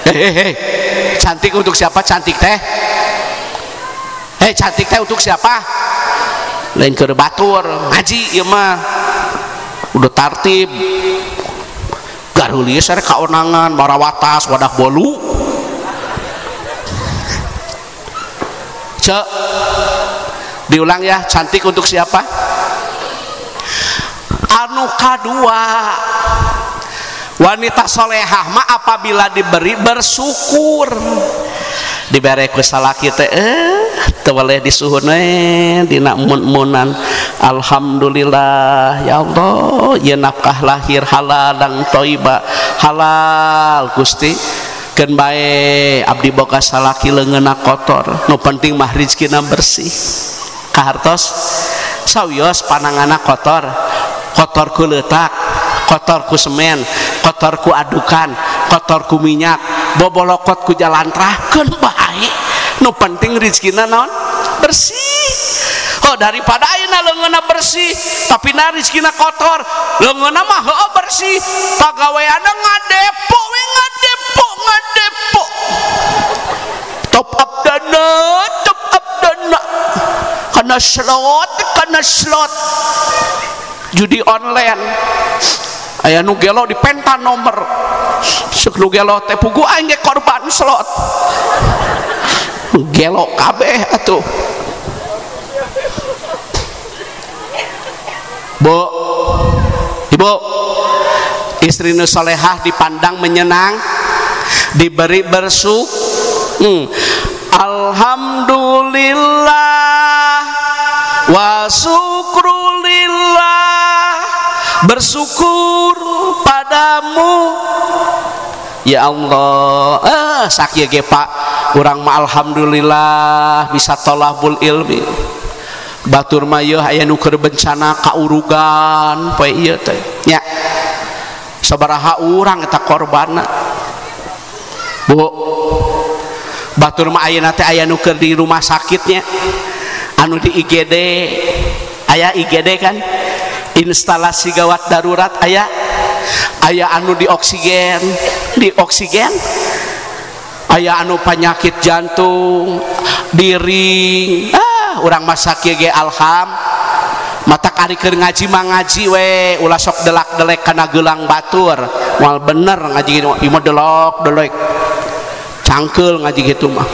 hehehe cantik untuk siapa cantik teh cantik teh untuk siapa lain keur batur ngaji ieu mah udah tartib garulis are kaonangan marawatas wadah bolu cek diulang ya cantik untuk siapa anu kadua wanita solehah mah apabila diberi bersyukur dibere ku salaki teh teu weleh disuhun we dina mun-munan alhamdulillah ya Allah ieu nafkah lahir halal dan thayyibah halal Gusti keun bae abdi boga salaki leungeunna kotor nu penting mah rezekina bersih Kahartos sawios panangana kotor, kotor ku leutak, kotor ku semen, kotor ku adukan, kotor ku minyak, bobolokot ku jalantrah, keun bae. Nu penting rezekina naon? Bersih. Oh daripada ayeuna leungeunna bersih tapi na rezekina kotor, leungeunna mah heueuh bersih, pagaweanna ngadepo we, ngadepo ngadepo. Top up dana, top up dana. Kana slot, kana slot. Judi online. Aya nu gelo dipenta nomor. Seuk nu gelo teh pugu aing ge korban slot. Gelo kabeh atuh. Bu, ibu, istri nu solehah dipandang menyenang, diberi bersu. Alhamdulillah wa syukrulillah, bersyukur padamu ya Allah. Sakieu ge Pak, urang mah alhamdulillah bisa tolabul ilmi. Batur mah yeuh aya nu keur bencana kaurugan poe ieu teh nya. Sabaraha urang eta korbanna. Bu, batur mah ayeuna teh aya nu keur di rumah sakitnya, anu di IGD, aya IGD kan, instalasi gawat darurat aya, aya anu di oksigen, di oksigen, aya anu penyakit jantung, diri, urang masak ge alham, mata ari keur ngaji mah ngaji we, ulah sok delak-delek kana gelang batur, moal bener ngaji ieu mah delok-delek. Cangkeul ngaji kitu mah.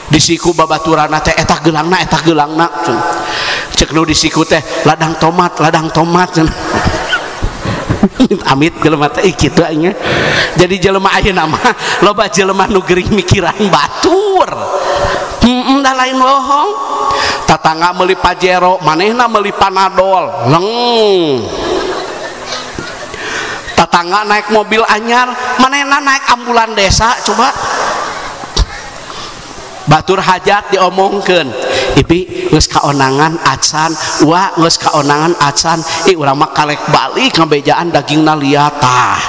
Di siku babaturanna teh eta geulangna, eta geulangna. Cek nu di siku teh ladang tomat, ladang tomat. Amit jelema teh kitu aing. Jadi jelema ayeuna mah loba jelema nu gering mikiran batur. Dah lain bohong. Tatangga meuli Pajero, manehna meuli Panadol. Leng. Tatangga naik mobil anyar, manehna naik ambulan desa coba. Batur hajat diomongkeun, ibi geus kaonangan acan, wa geus kaonangan acan, ih urang mah kalek balik ngabejaan dagingna liat tah.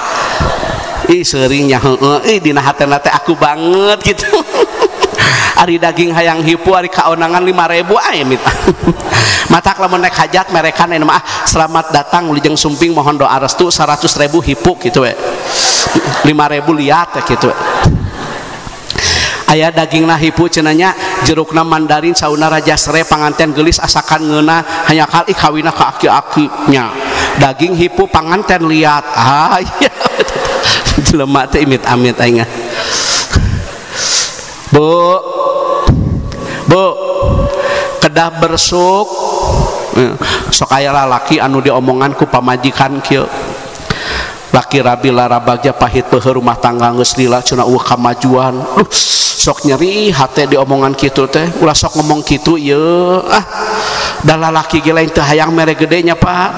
Ih seuringnya heueuh, ih dina hatena teh aku banget gitu. Ari daging hayang hipu ari kaonangan 5.000 aya mita. Matak lamun naik hajat merekan aya mah selamat datang Wilujeng Sumping mohon doa restu 100.000 hipu gitu we. 5.000 liat gitu we. Aya dagingna hipu cenanya jerukna mandarin sauna raja sere panganten geulis asakan ngeunah hanya kali kawina ka aki-aki nya. Daging hipu panganten liat. Ah iya. Jelema teh imit-amit aing. Bu, bu, kedah bersuk. Sok aya lalaki anu diomongan ku pamajikan kieu. Laki rabi larabagja pahit peuheuh rumah tangga geus lila cenah eueuh kamajuan. Duh, sok nyeri hate diomongan kitu teh. Ulah sok ngomong kitu ieu. Ah, da lalaki ge lain teu hayang mere gede nya Pak.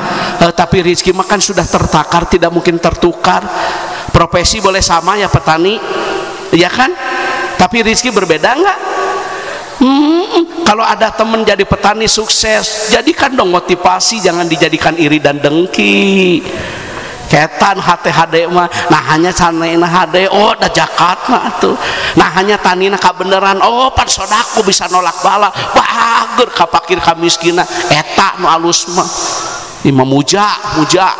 Tapi rezeki mah kan sudah tertakar, tidak mungkin tertukar. Profesi boleh sama ya petani, ya kan? Tapi rezeki berbeda enggak? Kalau ada temen jadi petani sukses, jadikan dong motivasi, jangan dijadikan iri dan dengki. Ketan HTHD mah, nah hanya sanena HD, oh dah jakat mah tuh. Nah hanya tanina kabeneran, oh pan sodaku bisa nolak bala, bager ka pakir ka miskina, eta nu alus mah. Imam muja, muja.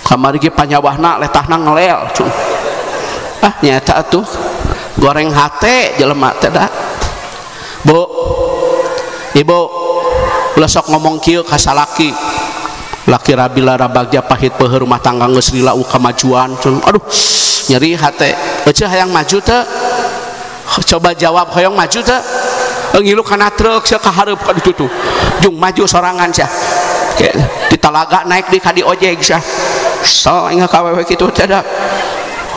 Kamari ge panyawahna letahna ngelel. Ah nyata tuh goreng hate jelema teh da. Bu, ibu, ulah sok ngomong kieu ka salaki. Laki rabi larabagja pahit peuheuh rumah tangga geus lila kamajuan. Aduh, nyeri hate. Euceuh hayang maju teu? Coba jawab hoyong maju teu? Ngilu kana truk sia ka hareup ka ditu tuh. Jung maju sorangan sia. Di talaga naik di ka di ojek sia. So aing ka wewe kitu teh da.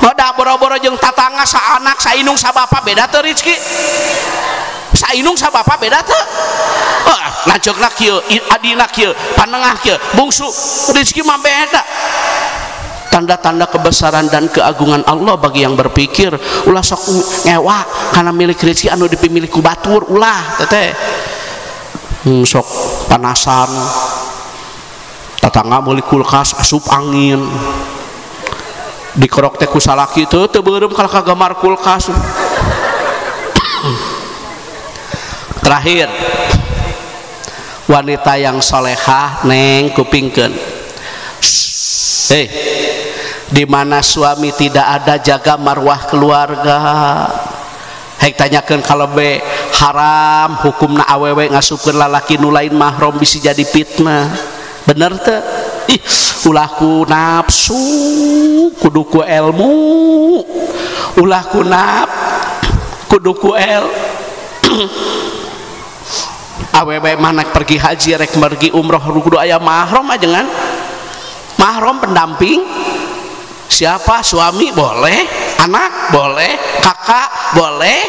Hoda boro-boro jeung tatangga sa anak sa inung sa bapa beda teu rezeki? Sa inung sa bapa beda teu? Oh, lanceukna kieu, adina kieu, panengah kieu, bungsu rezeki mah beda. Tanda-tanda kebesaran dan keagungan Allah bagi yang berpikir. Ulah sok ngewa karena milik rezeki anu dipimilik ku batur ulah teteh. Sok panasan. Tetangga meuli kulkas asup angin. Dikerok teh ku salaki teu teu beureum kalah ka gamar kulkas. Terakhir, wanita yang solehah neng kupingkeun. Hei, di mana suami tidak ada jaga marwah keluarga. Hek tanyakeun kalebe haram hukumna awewe ngasupkeun lalaki nu lain mahram bisi jadi fitnah. Bener teu? Ih, ulah ku nafsu kudu ku ilmu. Ulah ku naf kudu ku el. Awewe mah nek pergi haji rek pergi umroh kudu aya mahram ajengan. Mahram pendamping. Siapa? Suami boleh, anak boleh, kakak boleh,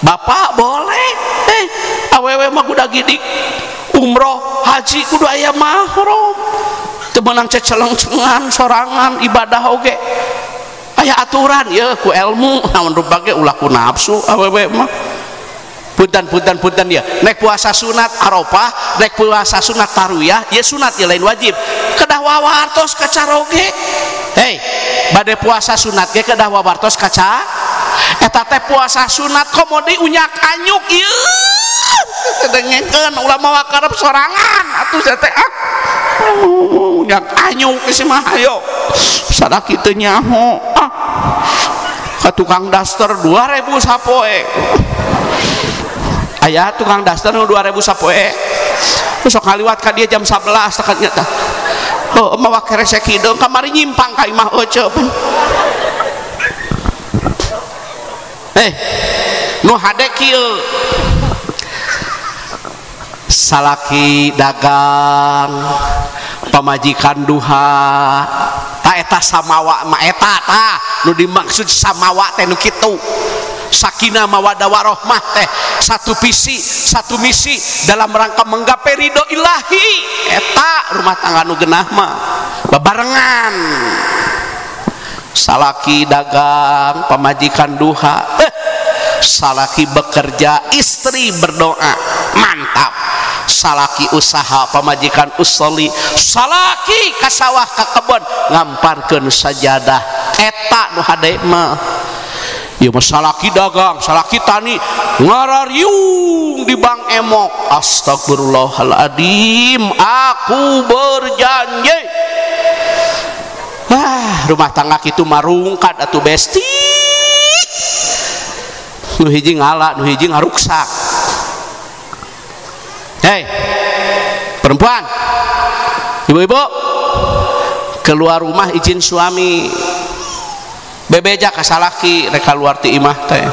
bapak boleh. Awewe mah kudu gidik umroh haji kudu aya mahram. Teu meunang ceceleng-cengan sorangan ibadah oge. Aya aturan ye ku ilmu naon rupa ge ulah ku nafsu awewe mah. Punten ya, nek puasa sunat Arafah, nek puasa sunat Tarwiyah, ya sunat ya lain wajib. Kedah wawartos ka caroge. Hei, bade puasa sunat ge kedah wawartos kaca. Eta teh puasa sunat komo deui unyak anyuk ieu. Teu dengekeun ulah mawa karep sorangan atuh teh ah. Unyak anyuk geus mah hayo. Sadaki teu nyaho ah. Ka tukang daster 2000 sapoe. Aya tukang daster nu 2000 sapoe. Sok ngaliwat ka dia jam 11 tekatnya tah. Heuh mawa keresek hideung kamari nyimpang ka imah euceup. Nu hade kieu. Salaki dagang, pamajikan duha. Ta eta samawa ma eta tah nu dimaksud samawa teh nu kitu. Sakinah mawaddah warohmah teh satu visi satu misi dalam rangka menggapai ridho ilahi. Eta rumah tangga nu genah mah bebarengan. Salaki dagang, pamajikan duha. Salaki bekerja, istri berdoa. Mantap. Salaki usaha, pamajikan usoli. Salaki ka sawah ka kebon ngamparkeun sajadah. Eta nu hade mah. Ya salaki dagang, salaki tani ngarariung di bank emok. Astagfirullahaladzim, aku berjanji. Ah, rumah tangga kitu marungkat atuh besti. Nu hiji ngala, nu hiji ngaruksak. Hei, perempuan, ibu-ibu, keluar rumah izin suami. Bebeja ka salaki rek kaluar ti imah teh.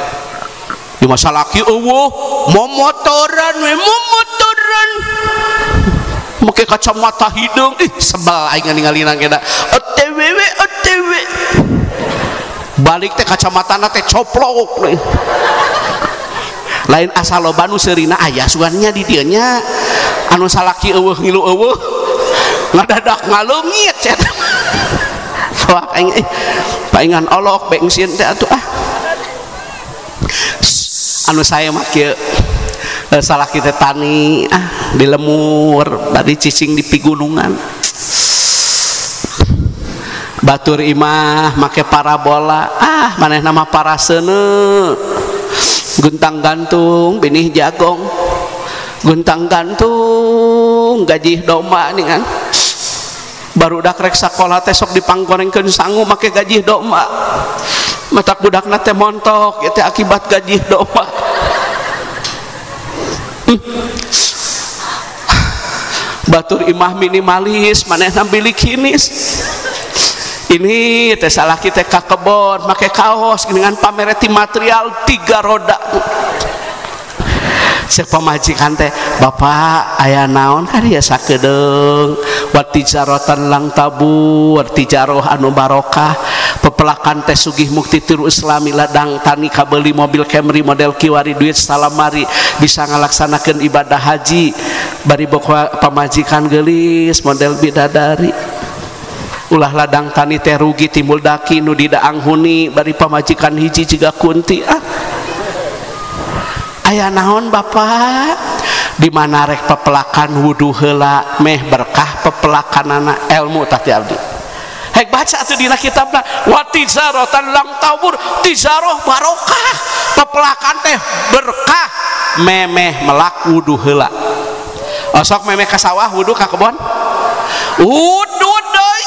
Di masa salaki eueuh momotoran we momotoran. Make kacamata hideung, ih sebel aing ningalina ge da. OTW we OTW. Balik teh kacamatana teh coplok. Lain asal loba nu seurina aya sugannya di dieu nya. Anu salaki eueuh ngilu eueuh. Ngadadak ngaleungit cenah. Soak aing paingan olok bensin teh atuh ah. Anu saya mah kieu salaki teh tani ah di lemur bari cicing di pigunungan. Batur imah make parabola ah manehna mah paraseuneu. Guntang gantung binih jagong. Guntang gantung gajih domba ningan. Barudak rek sakola teh sok dipanggorengkeun sangu make gajih domba. Matak budakna teh montok ieu teh akibat gajih domba. Batur imah minimalis manehna bilikinis. Ini teh salaki teh ka kebon make kaos dengan pamereti material 3 roda. Cek pamajikan teh, bapak aya naon kan ya sakedeung watijarotan lang tabur tijaroh anu barokah pepelakan teh sugih mukti tiru islami ladang tani kabeli mobil Camry model kiwari duit salamari bisa ngalaksanakeun ibadah haji bari pamajikan geulis model bidadari. Ulah ladang tani teh rugi timbul daki nu didaang huni bari pamajikan hiji jiga kunti ah. Aya naon bapak? Di mana rek pepelakan wudu heula meh berkah pepelakanana ilmu tah ti abdi. Hek baca atuh dina kitabna wa tijaratan lam tabur, tijarah barokah, pepelakan teh berkah memeh melak wudu heula. Osok memeh ka sawah wudu ka kebon? Wudu deui,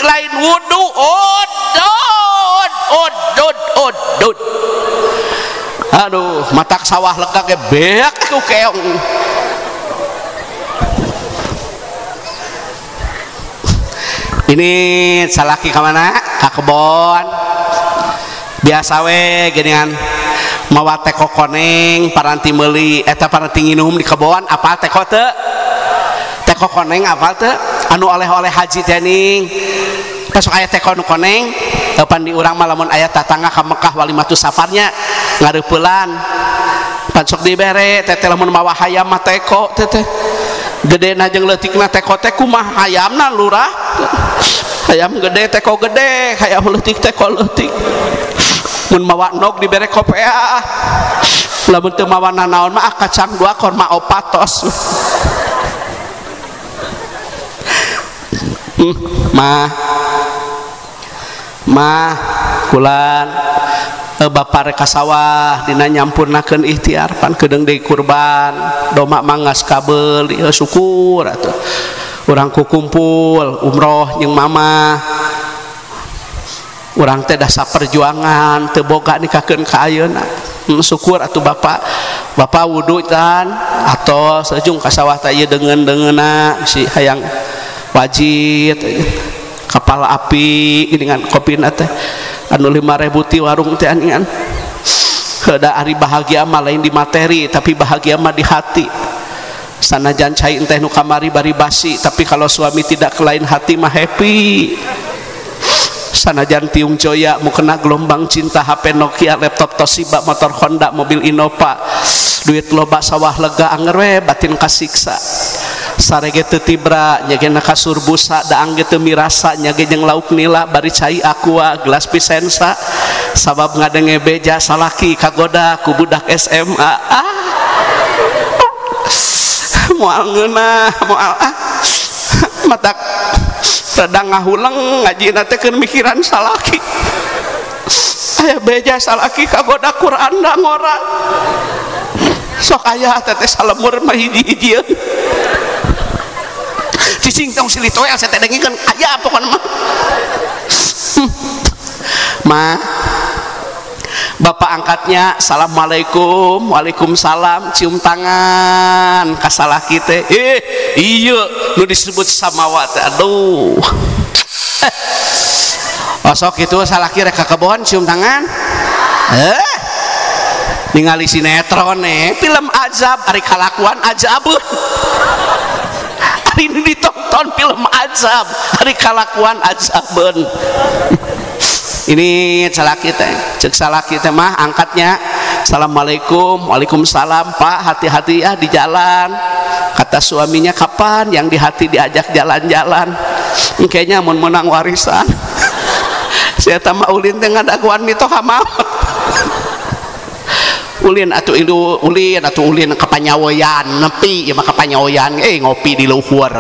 lain wudu odod odod odod. Aduh, matak sawah lega ge beak ku keong. Ini salaki ka mana? Ka kebon. Biasa we geuningan mawa teko koneng paranti meuli eta paranti nginum di kebon apal teko teu? Teko koneng apal teu? Anu oleh-oleh haji teh ning. Sok aya teko nu koneng, pan di urang mah lamun aya tatangga ka Mekah walimatus safarnya ngareupelan. Pan sok dibere teteh lamun mawa hayam mah teko teteh. Gedena jeung leutikna teko teh kumaha hayamna lurah. Hayam gede teko gede, hayam leutik teko leutik. Mun mawa nog dibere kopea. Lamun teu mawa nanaon mah kacang dua korma opat tos. Mah mah kulan bapak rek ka sawah dina nyampurnakeun ikhtiar pan kedeung deui kurban doma manggas kabel syukur atuh urang ku kumpul umroh jeung mama urang teh dah saperjuangan teu boga nikahkeun ka ayeuna syukur atuh bapak bapak wudu tan atos ujung ka sawah teh ieu deungeun-deungeunna si hayang wajit kapal api dengan kopina teh anu 5.000 ti warung teh aningan heuda ari bahagia mah lain di materi tapi bahagia mah di hati. Sanajan cai teh nu kamari bari basi tapi kalau suami tidak ke lain hati mah happy. Sanajan tiung joya mu kena gelombang cinta HP Nokia laptop Toshiba motor Honda mobil Innova duit loba sawah lega anger we batin kasiksa. Sarege teu tibra nyagena kasur busa daang ge teu mirasa nyage jeung lauk nila bari cai aqua gelas pisensa sabab ngadenge beja salaki kagoda ku budak SMA ah moal ngeunah moal ah matak rada ngahuleng ngajina teh keur mikiran salaki aya beja salaki kagoda Quran da ngora sok aya teh salemur mah hiji-hijieun cicing tong silih toel saya teh dengikeun aya pokona mah. Ma bapak angkatnya assalamualaikum waalaikumsalam cium tangan ka salaki teh iya nu disebut samawat aduh osok kitu salaki rek ka kebon cium tangan ningali sinetron film azab ari kalakuan azab hari ini ditonton film azab hari kalakuan azaben. Ini salaki teh cek salaki teh mah angkatnya assalamualaikum waalaikumsalam pak hati-hati ya di jalan kata suaminya kapan yang di hati diajak jalan-jalan kayaknya mau menang warisan saya tambah ulin teh ngadaguan mitoha maot ulin atuh ilu ulin atuh ulin kepanyawoyan nepi ya mah kepanyawoyan ngopi di luhur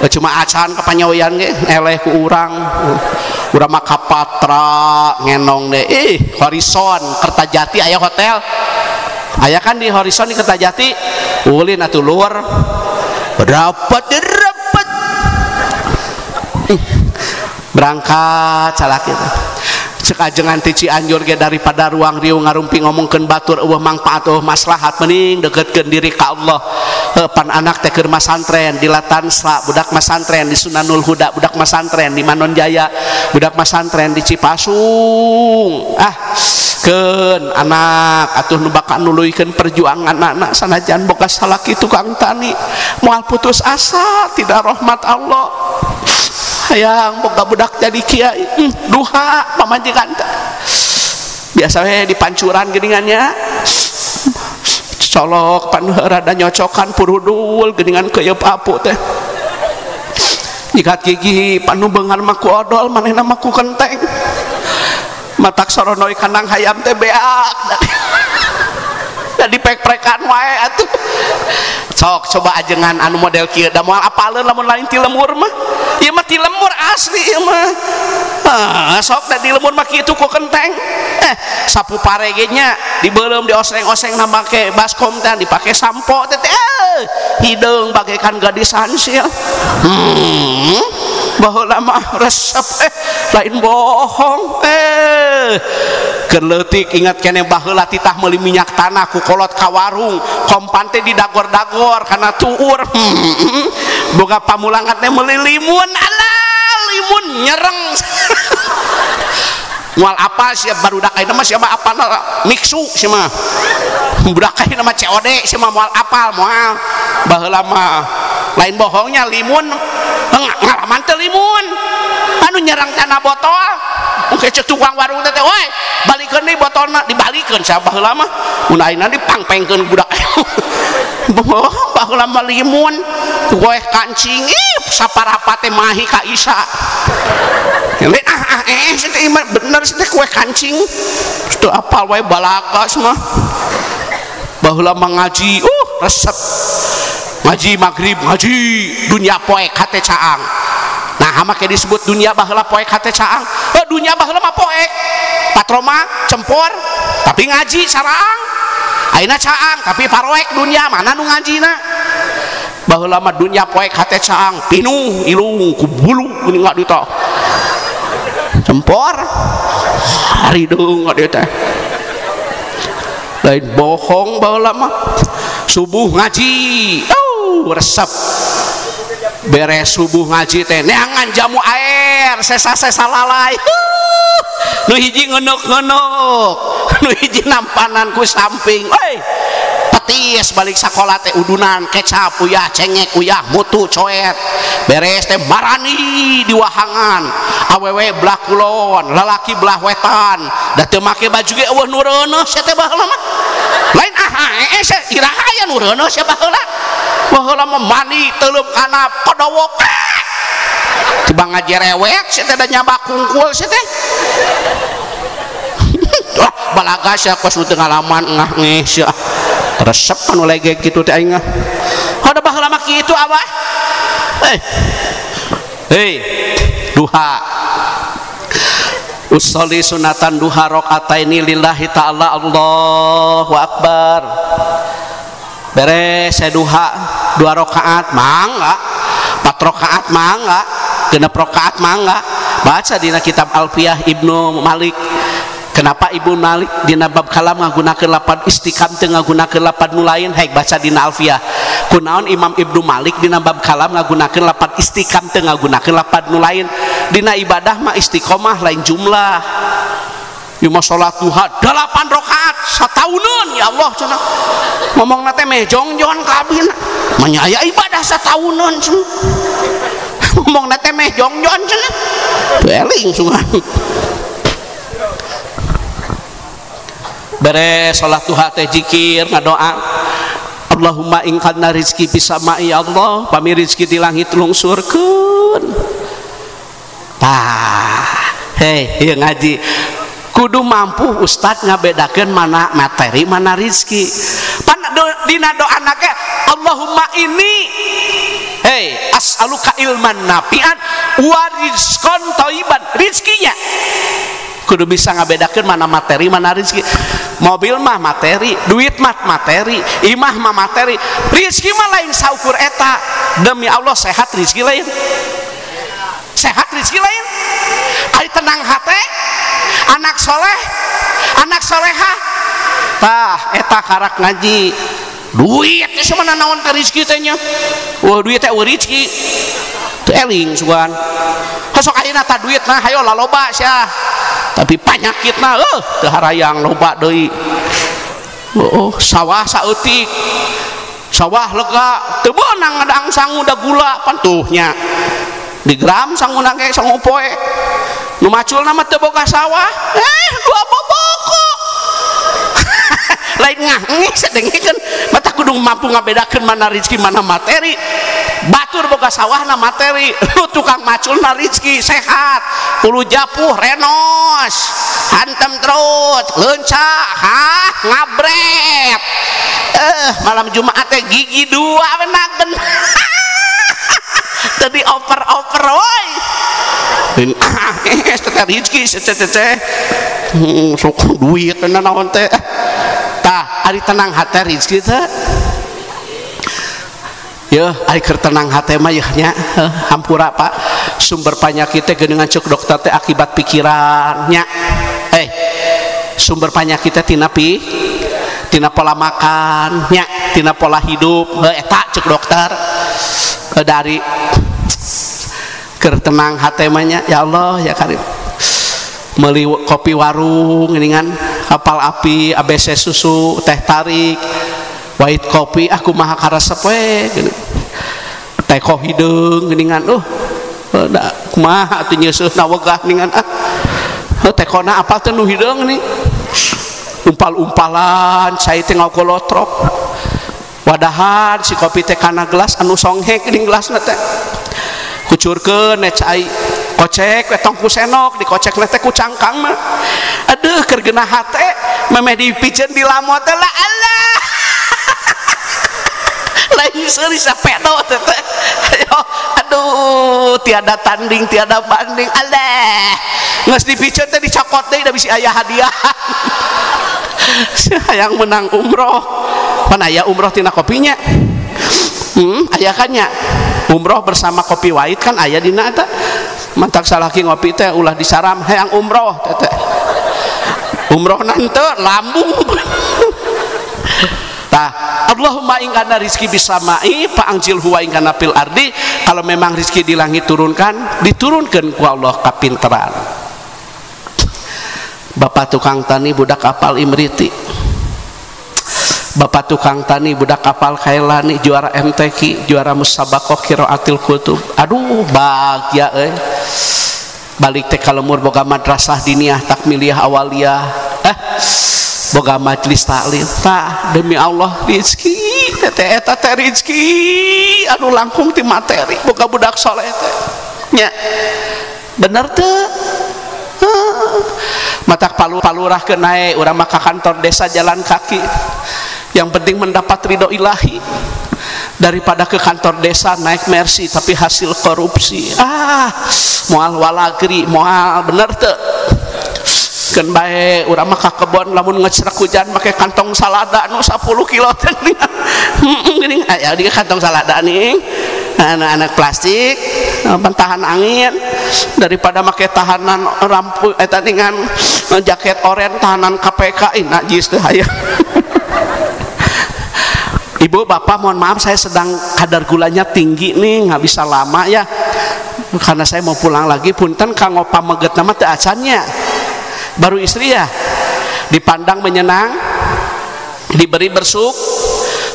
cuma acan kepanyawoyan ge eleh ku urang urang mah kapatra ngenong deh Horizon Kertajati aya hotel aya kan di Horizon di Kertajati ulin atuh luhur dapat dapat berangkat salaki teh cek ajengan ti Cianjur ge daripada ruang riung ngarumpi ngomongkeun batur eueuh mangpaat eueuh maslahat mending deketkeun diri ka Allah. Pan anak teh keur masantren di Latansa budak masantren di Sunanul Huda budak masantren di Manonjaya budak masantren di Cipasung ah keun anak atuh nu bakal nuluykeun perjuangan anak sanajan boga salaki tukang tani moal putus asa tidak rahmat Allah hayang boga budak jadi kiai duha pamajikan biasa we di pancuran geuningannya colok pan rada nyocokan purudul geuningan keuyeub apu teh Nyikat gigi panu beunghar mah ku odol manehna mah ku kenteng. Matak soronoi kandang hayam teh beak. Da dipek-prekan wae atuh. Sok coba ajengan anu model kieu da moal apaleun lamun lain ti lemur mah. Ieu mah ti lemur asli ieu mah. Ah, sok da di lemur mah kitu ku kenteng. Sapu pare ge nya dibeuleum dioseng-oseng na make baskom teh dipake sampo teh hideung bagaikan gadis hansil. Baheula mah resep lain bohong keur leutik ingat keneh baheula titah meuli minyak tanah ku kolot ka warung kompan teh didagor-dagor kana tuur. Boga pamulangan teh meuli limun alah limun nyereng. Moal apa sia barudak ayeuna mah sia mah apalna mixu sia mah budak ayeuna mah COD sia mah moal apal moal. Baheula mah lain bohongnya limun ngalaman teh limun anu nyerang tanah botol mungkin cek tukang warung teh woi balikeun deui botolna dibalikeun sia baheula mah mun ayeuna dipangpengkeun budak. Baheula mah limun goeh kancing ih saparapat teh mahi ka Isa. Bener teh kue kancing teu apal wae balaga mah. Baheula mah ngaji resep ngaji maghrib ngaji dunia poek hate caang. Nah make disebut dunia baheula poek hate caang. Dunia baheula mah poek patroma cempor tapi ngaji sarang. Ayeuna caang tapi paroek dunia mana nu ngajina. Baheula mah dunia poek hate caang pinuh ilung ku bulu geuning ngadita cempor harideung ngadita teh. Lain bohong baheula mah subuh ngaji resep beres subuh ngaji teh neangan jamu air sesa-sesa lalai. Nu hiji ngeunuk-ngeunuk nu hiji nampanan ku samping euy petis balik sakola teh udunan kecap uyah cengek uyah mutu coet beres teh marani di wahangan awewe belah kulon lalaki belah wetan da teu make baju ge eueuh nu reuneuh sia teh baheula mah lain ah sia iraha aya nu reuneuh sia baheula. Baheula mah mandi teuleum kana kodowok tibang ngajerewek sia teh da nyabak kungkul sia teh. Wah balaga sia kos nu teu ngalaman ngah ngeh sia resep anu lege kitu teh aing. Hada baheula mah kitu abah. Hei duha usolli sunatan duha rakaataini lillahi ta'ala Allahu akbar. Beres saya duha 2 rakaat mangga 4 rakaat mangga 6 rakaat mangga. Baca dina kitab Alfiyah Ibnu Malik. Kenapa Ibnu Malik dina bab kalam ngagunakeun lapad istiqam teu ngagunakeun lapad nu lain? Haik baca dina Alfiyah. Kunaon Imam Ibnu Malik dina bab kalam ngagunakeun lapad istiqam teu ngagunakeun lapad nu lain? Dina ibadah mah istiqomah lain jumlah. Ieu mah salat duha 8 rakaat satauneun ya Allah cenah. Ngomongna teh meh jongjon ka abina. Manya aya ibadah satauneun cenah. Ngomongna teh meh jongjon cenah. Eling sungan. Beres salat duha teh zikir ngadoa Allahumma ingkana rizki bisa ma'i Allah pami rizki di langit lungsurkeun. Tah hei ieu ngaji kudu mampu ustad ngabedakeun mana materi mana rizki. Pan dina doana ge Allahumma ini hei as'aluka ilman nafi'an wa rizqan thayyiban. Rizkinya kudu bisa ngabedakeun mana materi mana rizki. Mobil mah materi, duit mah materi, imah mah materi, rizki mah lain saukur eta. Demi Allah sehat rizki lain, sehat rizki lain. Ari tenang hate, anak soleh, anak soleha, tah eta karak ngaji. Duit teh mana naon teh rizki teh nya? Wah duit teh rizki, teu eling sugan. Sok ayeuna tah duit mah hayo laloba sia. Tapi panyakitna teu harayang loba deui. Sawah saeutik. Sawah lega teu meunang ngadang sangu da gula pantuhnya. Di gram sanguna ge sangu poe. Nu maculna mah teu boga sawah. Dua boboko. Lain ngah ngeh sadengekeun mata kudu mampu ngabedakeun mana rezeki mana materi. Batur boga sawahna materi, nu tukang maculna rizki sehat, hulu japuh renos, hantem terus, lencah, hah, ngabret. Malam Jumat teh gigi dua menagen. Tadi oper-oper woi. Teh rizki teh sok duit naon teh. Tah, ari tenang hate rizki teh. Yeuh, ari keur tenang hate mah yeuh nya, hampura Pak. Sumber panyakit teh geuningan ceuk dokter teh akibat pikiran nya. Sumber panyakit teh tina tina pola makan nya, tina pola hidup. Eta ceuk dokter. Dari keur tenang hate mah nya, ya Allah ya Karim. Meuli kopi warung geuningan, kapal api, ABC susu, teh tarik, white kopi, aku maha karesep we geuning. Teh hideung geuningan, da kumaha atuh nyeuseuna wegah geuningan ah. Tekona apal teh nu hideung nih. Umpal-umpalan cai teh ngagolotrok. Wadahan si kopi teh kana gelas anu songhek geuning gelasna teh. Kucurkeun cai kocek we tong ku senok dikocek teh ku cangkang mah. Aduh keur geunah hate memeh dipiceun di lamot teh lah Allah. Lain seuri sapedo teh. Aduh tiada tanding tiada banding Allah. Geus dipiceun teh dicokot deui da bisi aya hadiah. Hayang menang umroh. Pan aya umroh tina kopinya. Aya kan nya. Umroh bersama kopi wahid kan aya dina eta. Mantak salaki ngopi teh ulah disaram hayang umroh teh teh. Umroh nante lambung. Tah, Allahumma in kana rizki bisamai fa anzil huwa in kana fil ardi. Kalau memang rizki di langit turunkan, diturunkan ku Allah kapinteran. Bapak tukang tani budak kapal Imriti. Bapak tukang tani budak kapal Kailani juara MTQ, juara musabaqah qiraatil kutub. Aduh bahagia euy. Balik teh ka lemur boga madrasah diniyah takmiliyah awaliyah. Boga majelis taklim. Tah demi Allah rizki teh eta teh rizki anu langkung ti materi boga budak soleh teh. Nya. Bener teu? Matak palurah ke naik urang mah ka kantor desa jalan kaki. Yang penting mendapat ridho ilahi daripada ke kantor desa naik Mercy tapi hasil korupsi. Moal walagri moal bener teu. Keun bae urang mah ka kebon lamun ngecrek hujan make kantong salada nu 10 kilo teh geuning. Aya di kantong salada nih anak-anak plastik tahan angin daripada make tahanan rampu eta dengan jaket oren tahanan KPK najis teh aya. Ibu bapak mohon maaf saya sedang kadar gulanya tinggi nih nggak bisa lama ya karena saya mau pulang lagi punten kanggo pameget nama teu acannya baru istri ya dipandang menyenang diberi bersuk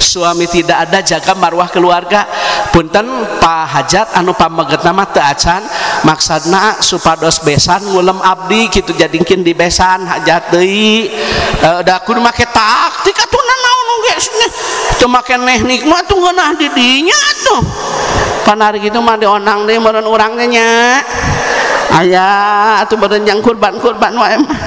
suami tidak ada jaga marwah keluarga punten Pak Hajat anu pameget nama teu acan maksudna supados besan ngulem abdi kitu jadingkin di besan hajat deui da kudu make taktik atuh naon ge teu make teknik mah tuh ngeunah di dinya atuh panari kitu mah dionang deui meureun urang teh nya aya atuh meureun jang kurban-kurban wae mah.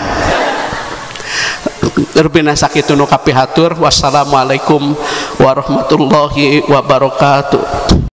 Rupina sakitu nu kapihatur. Wassalamualaikum warahmatullahi wabarakatuh.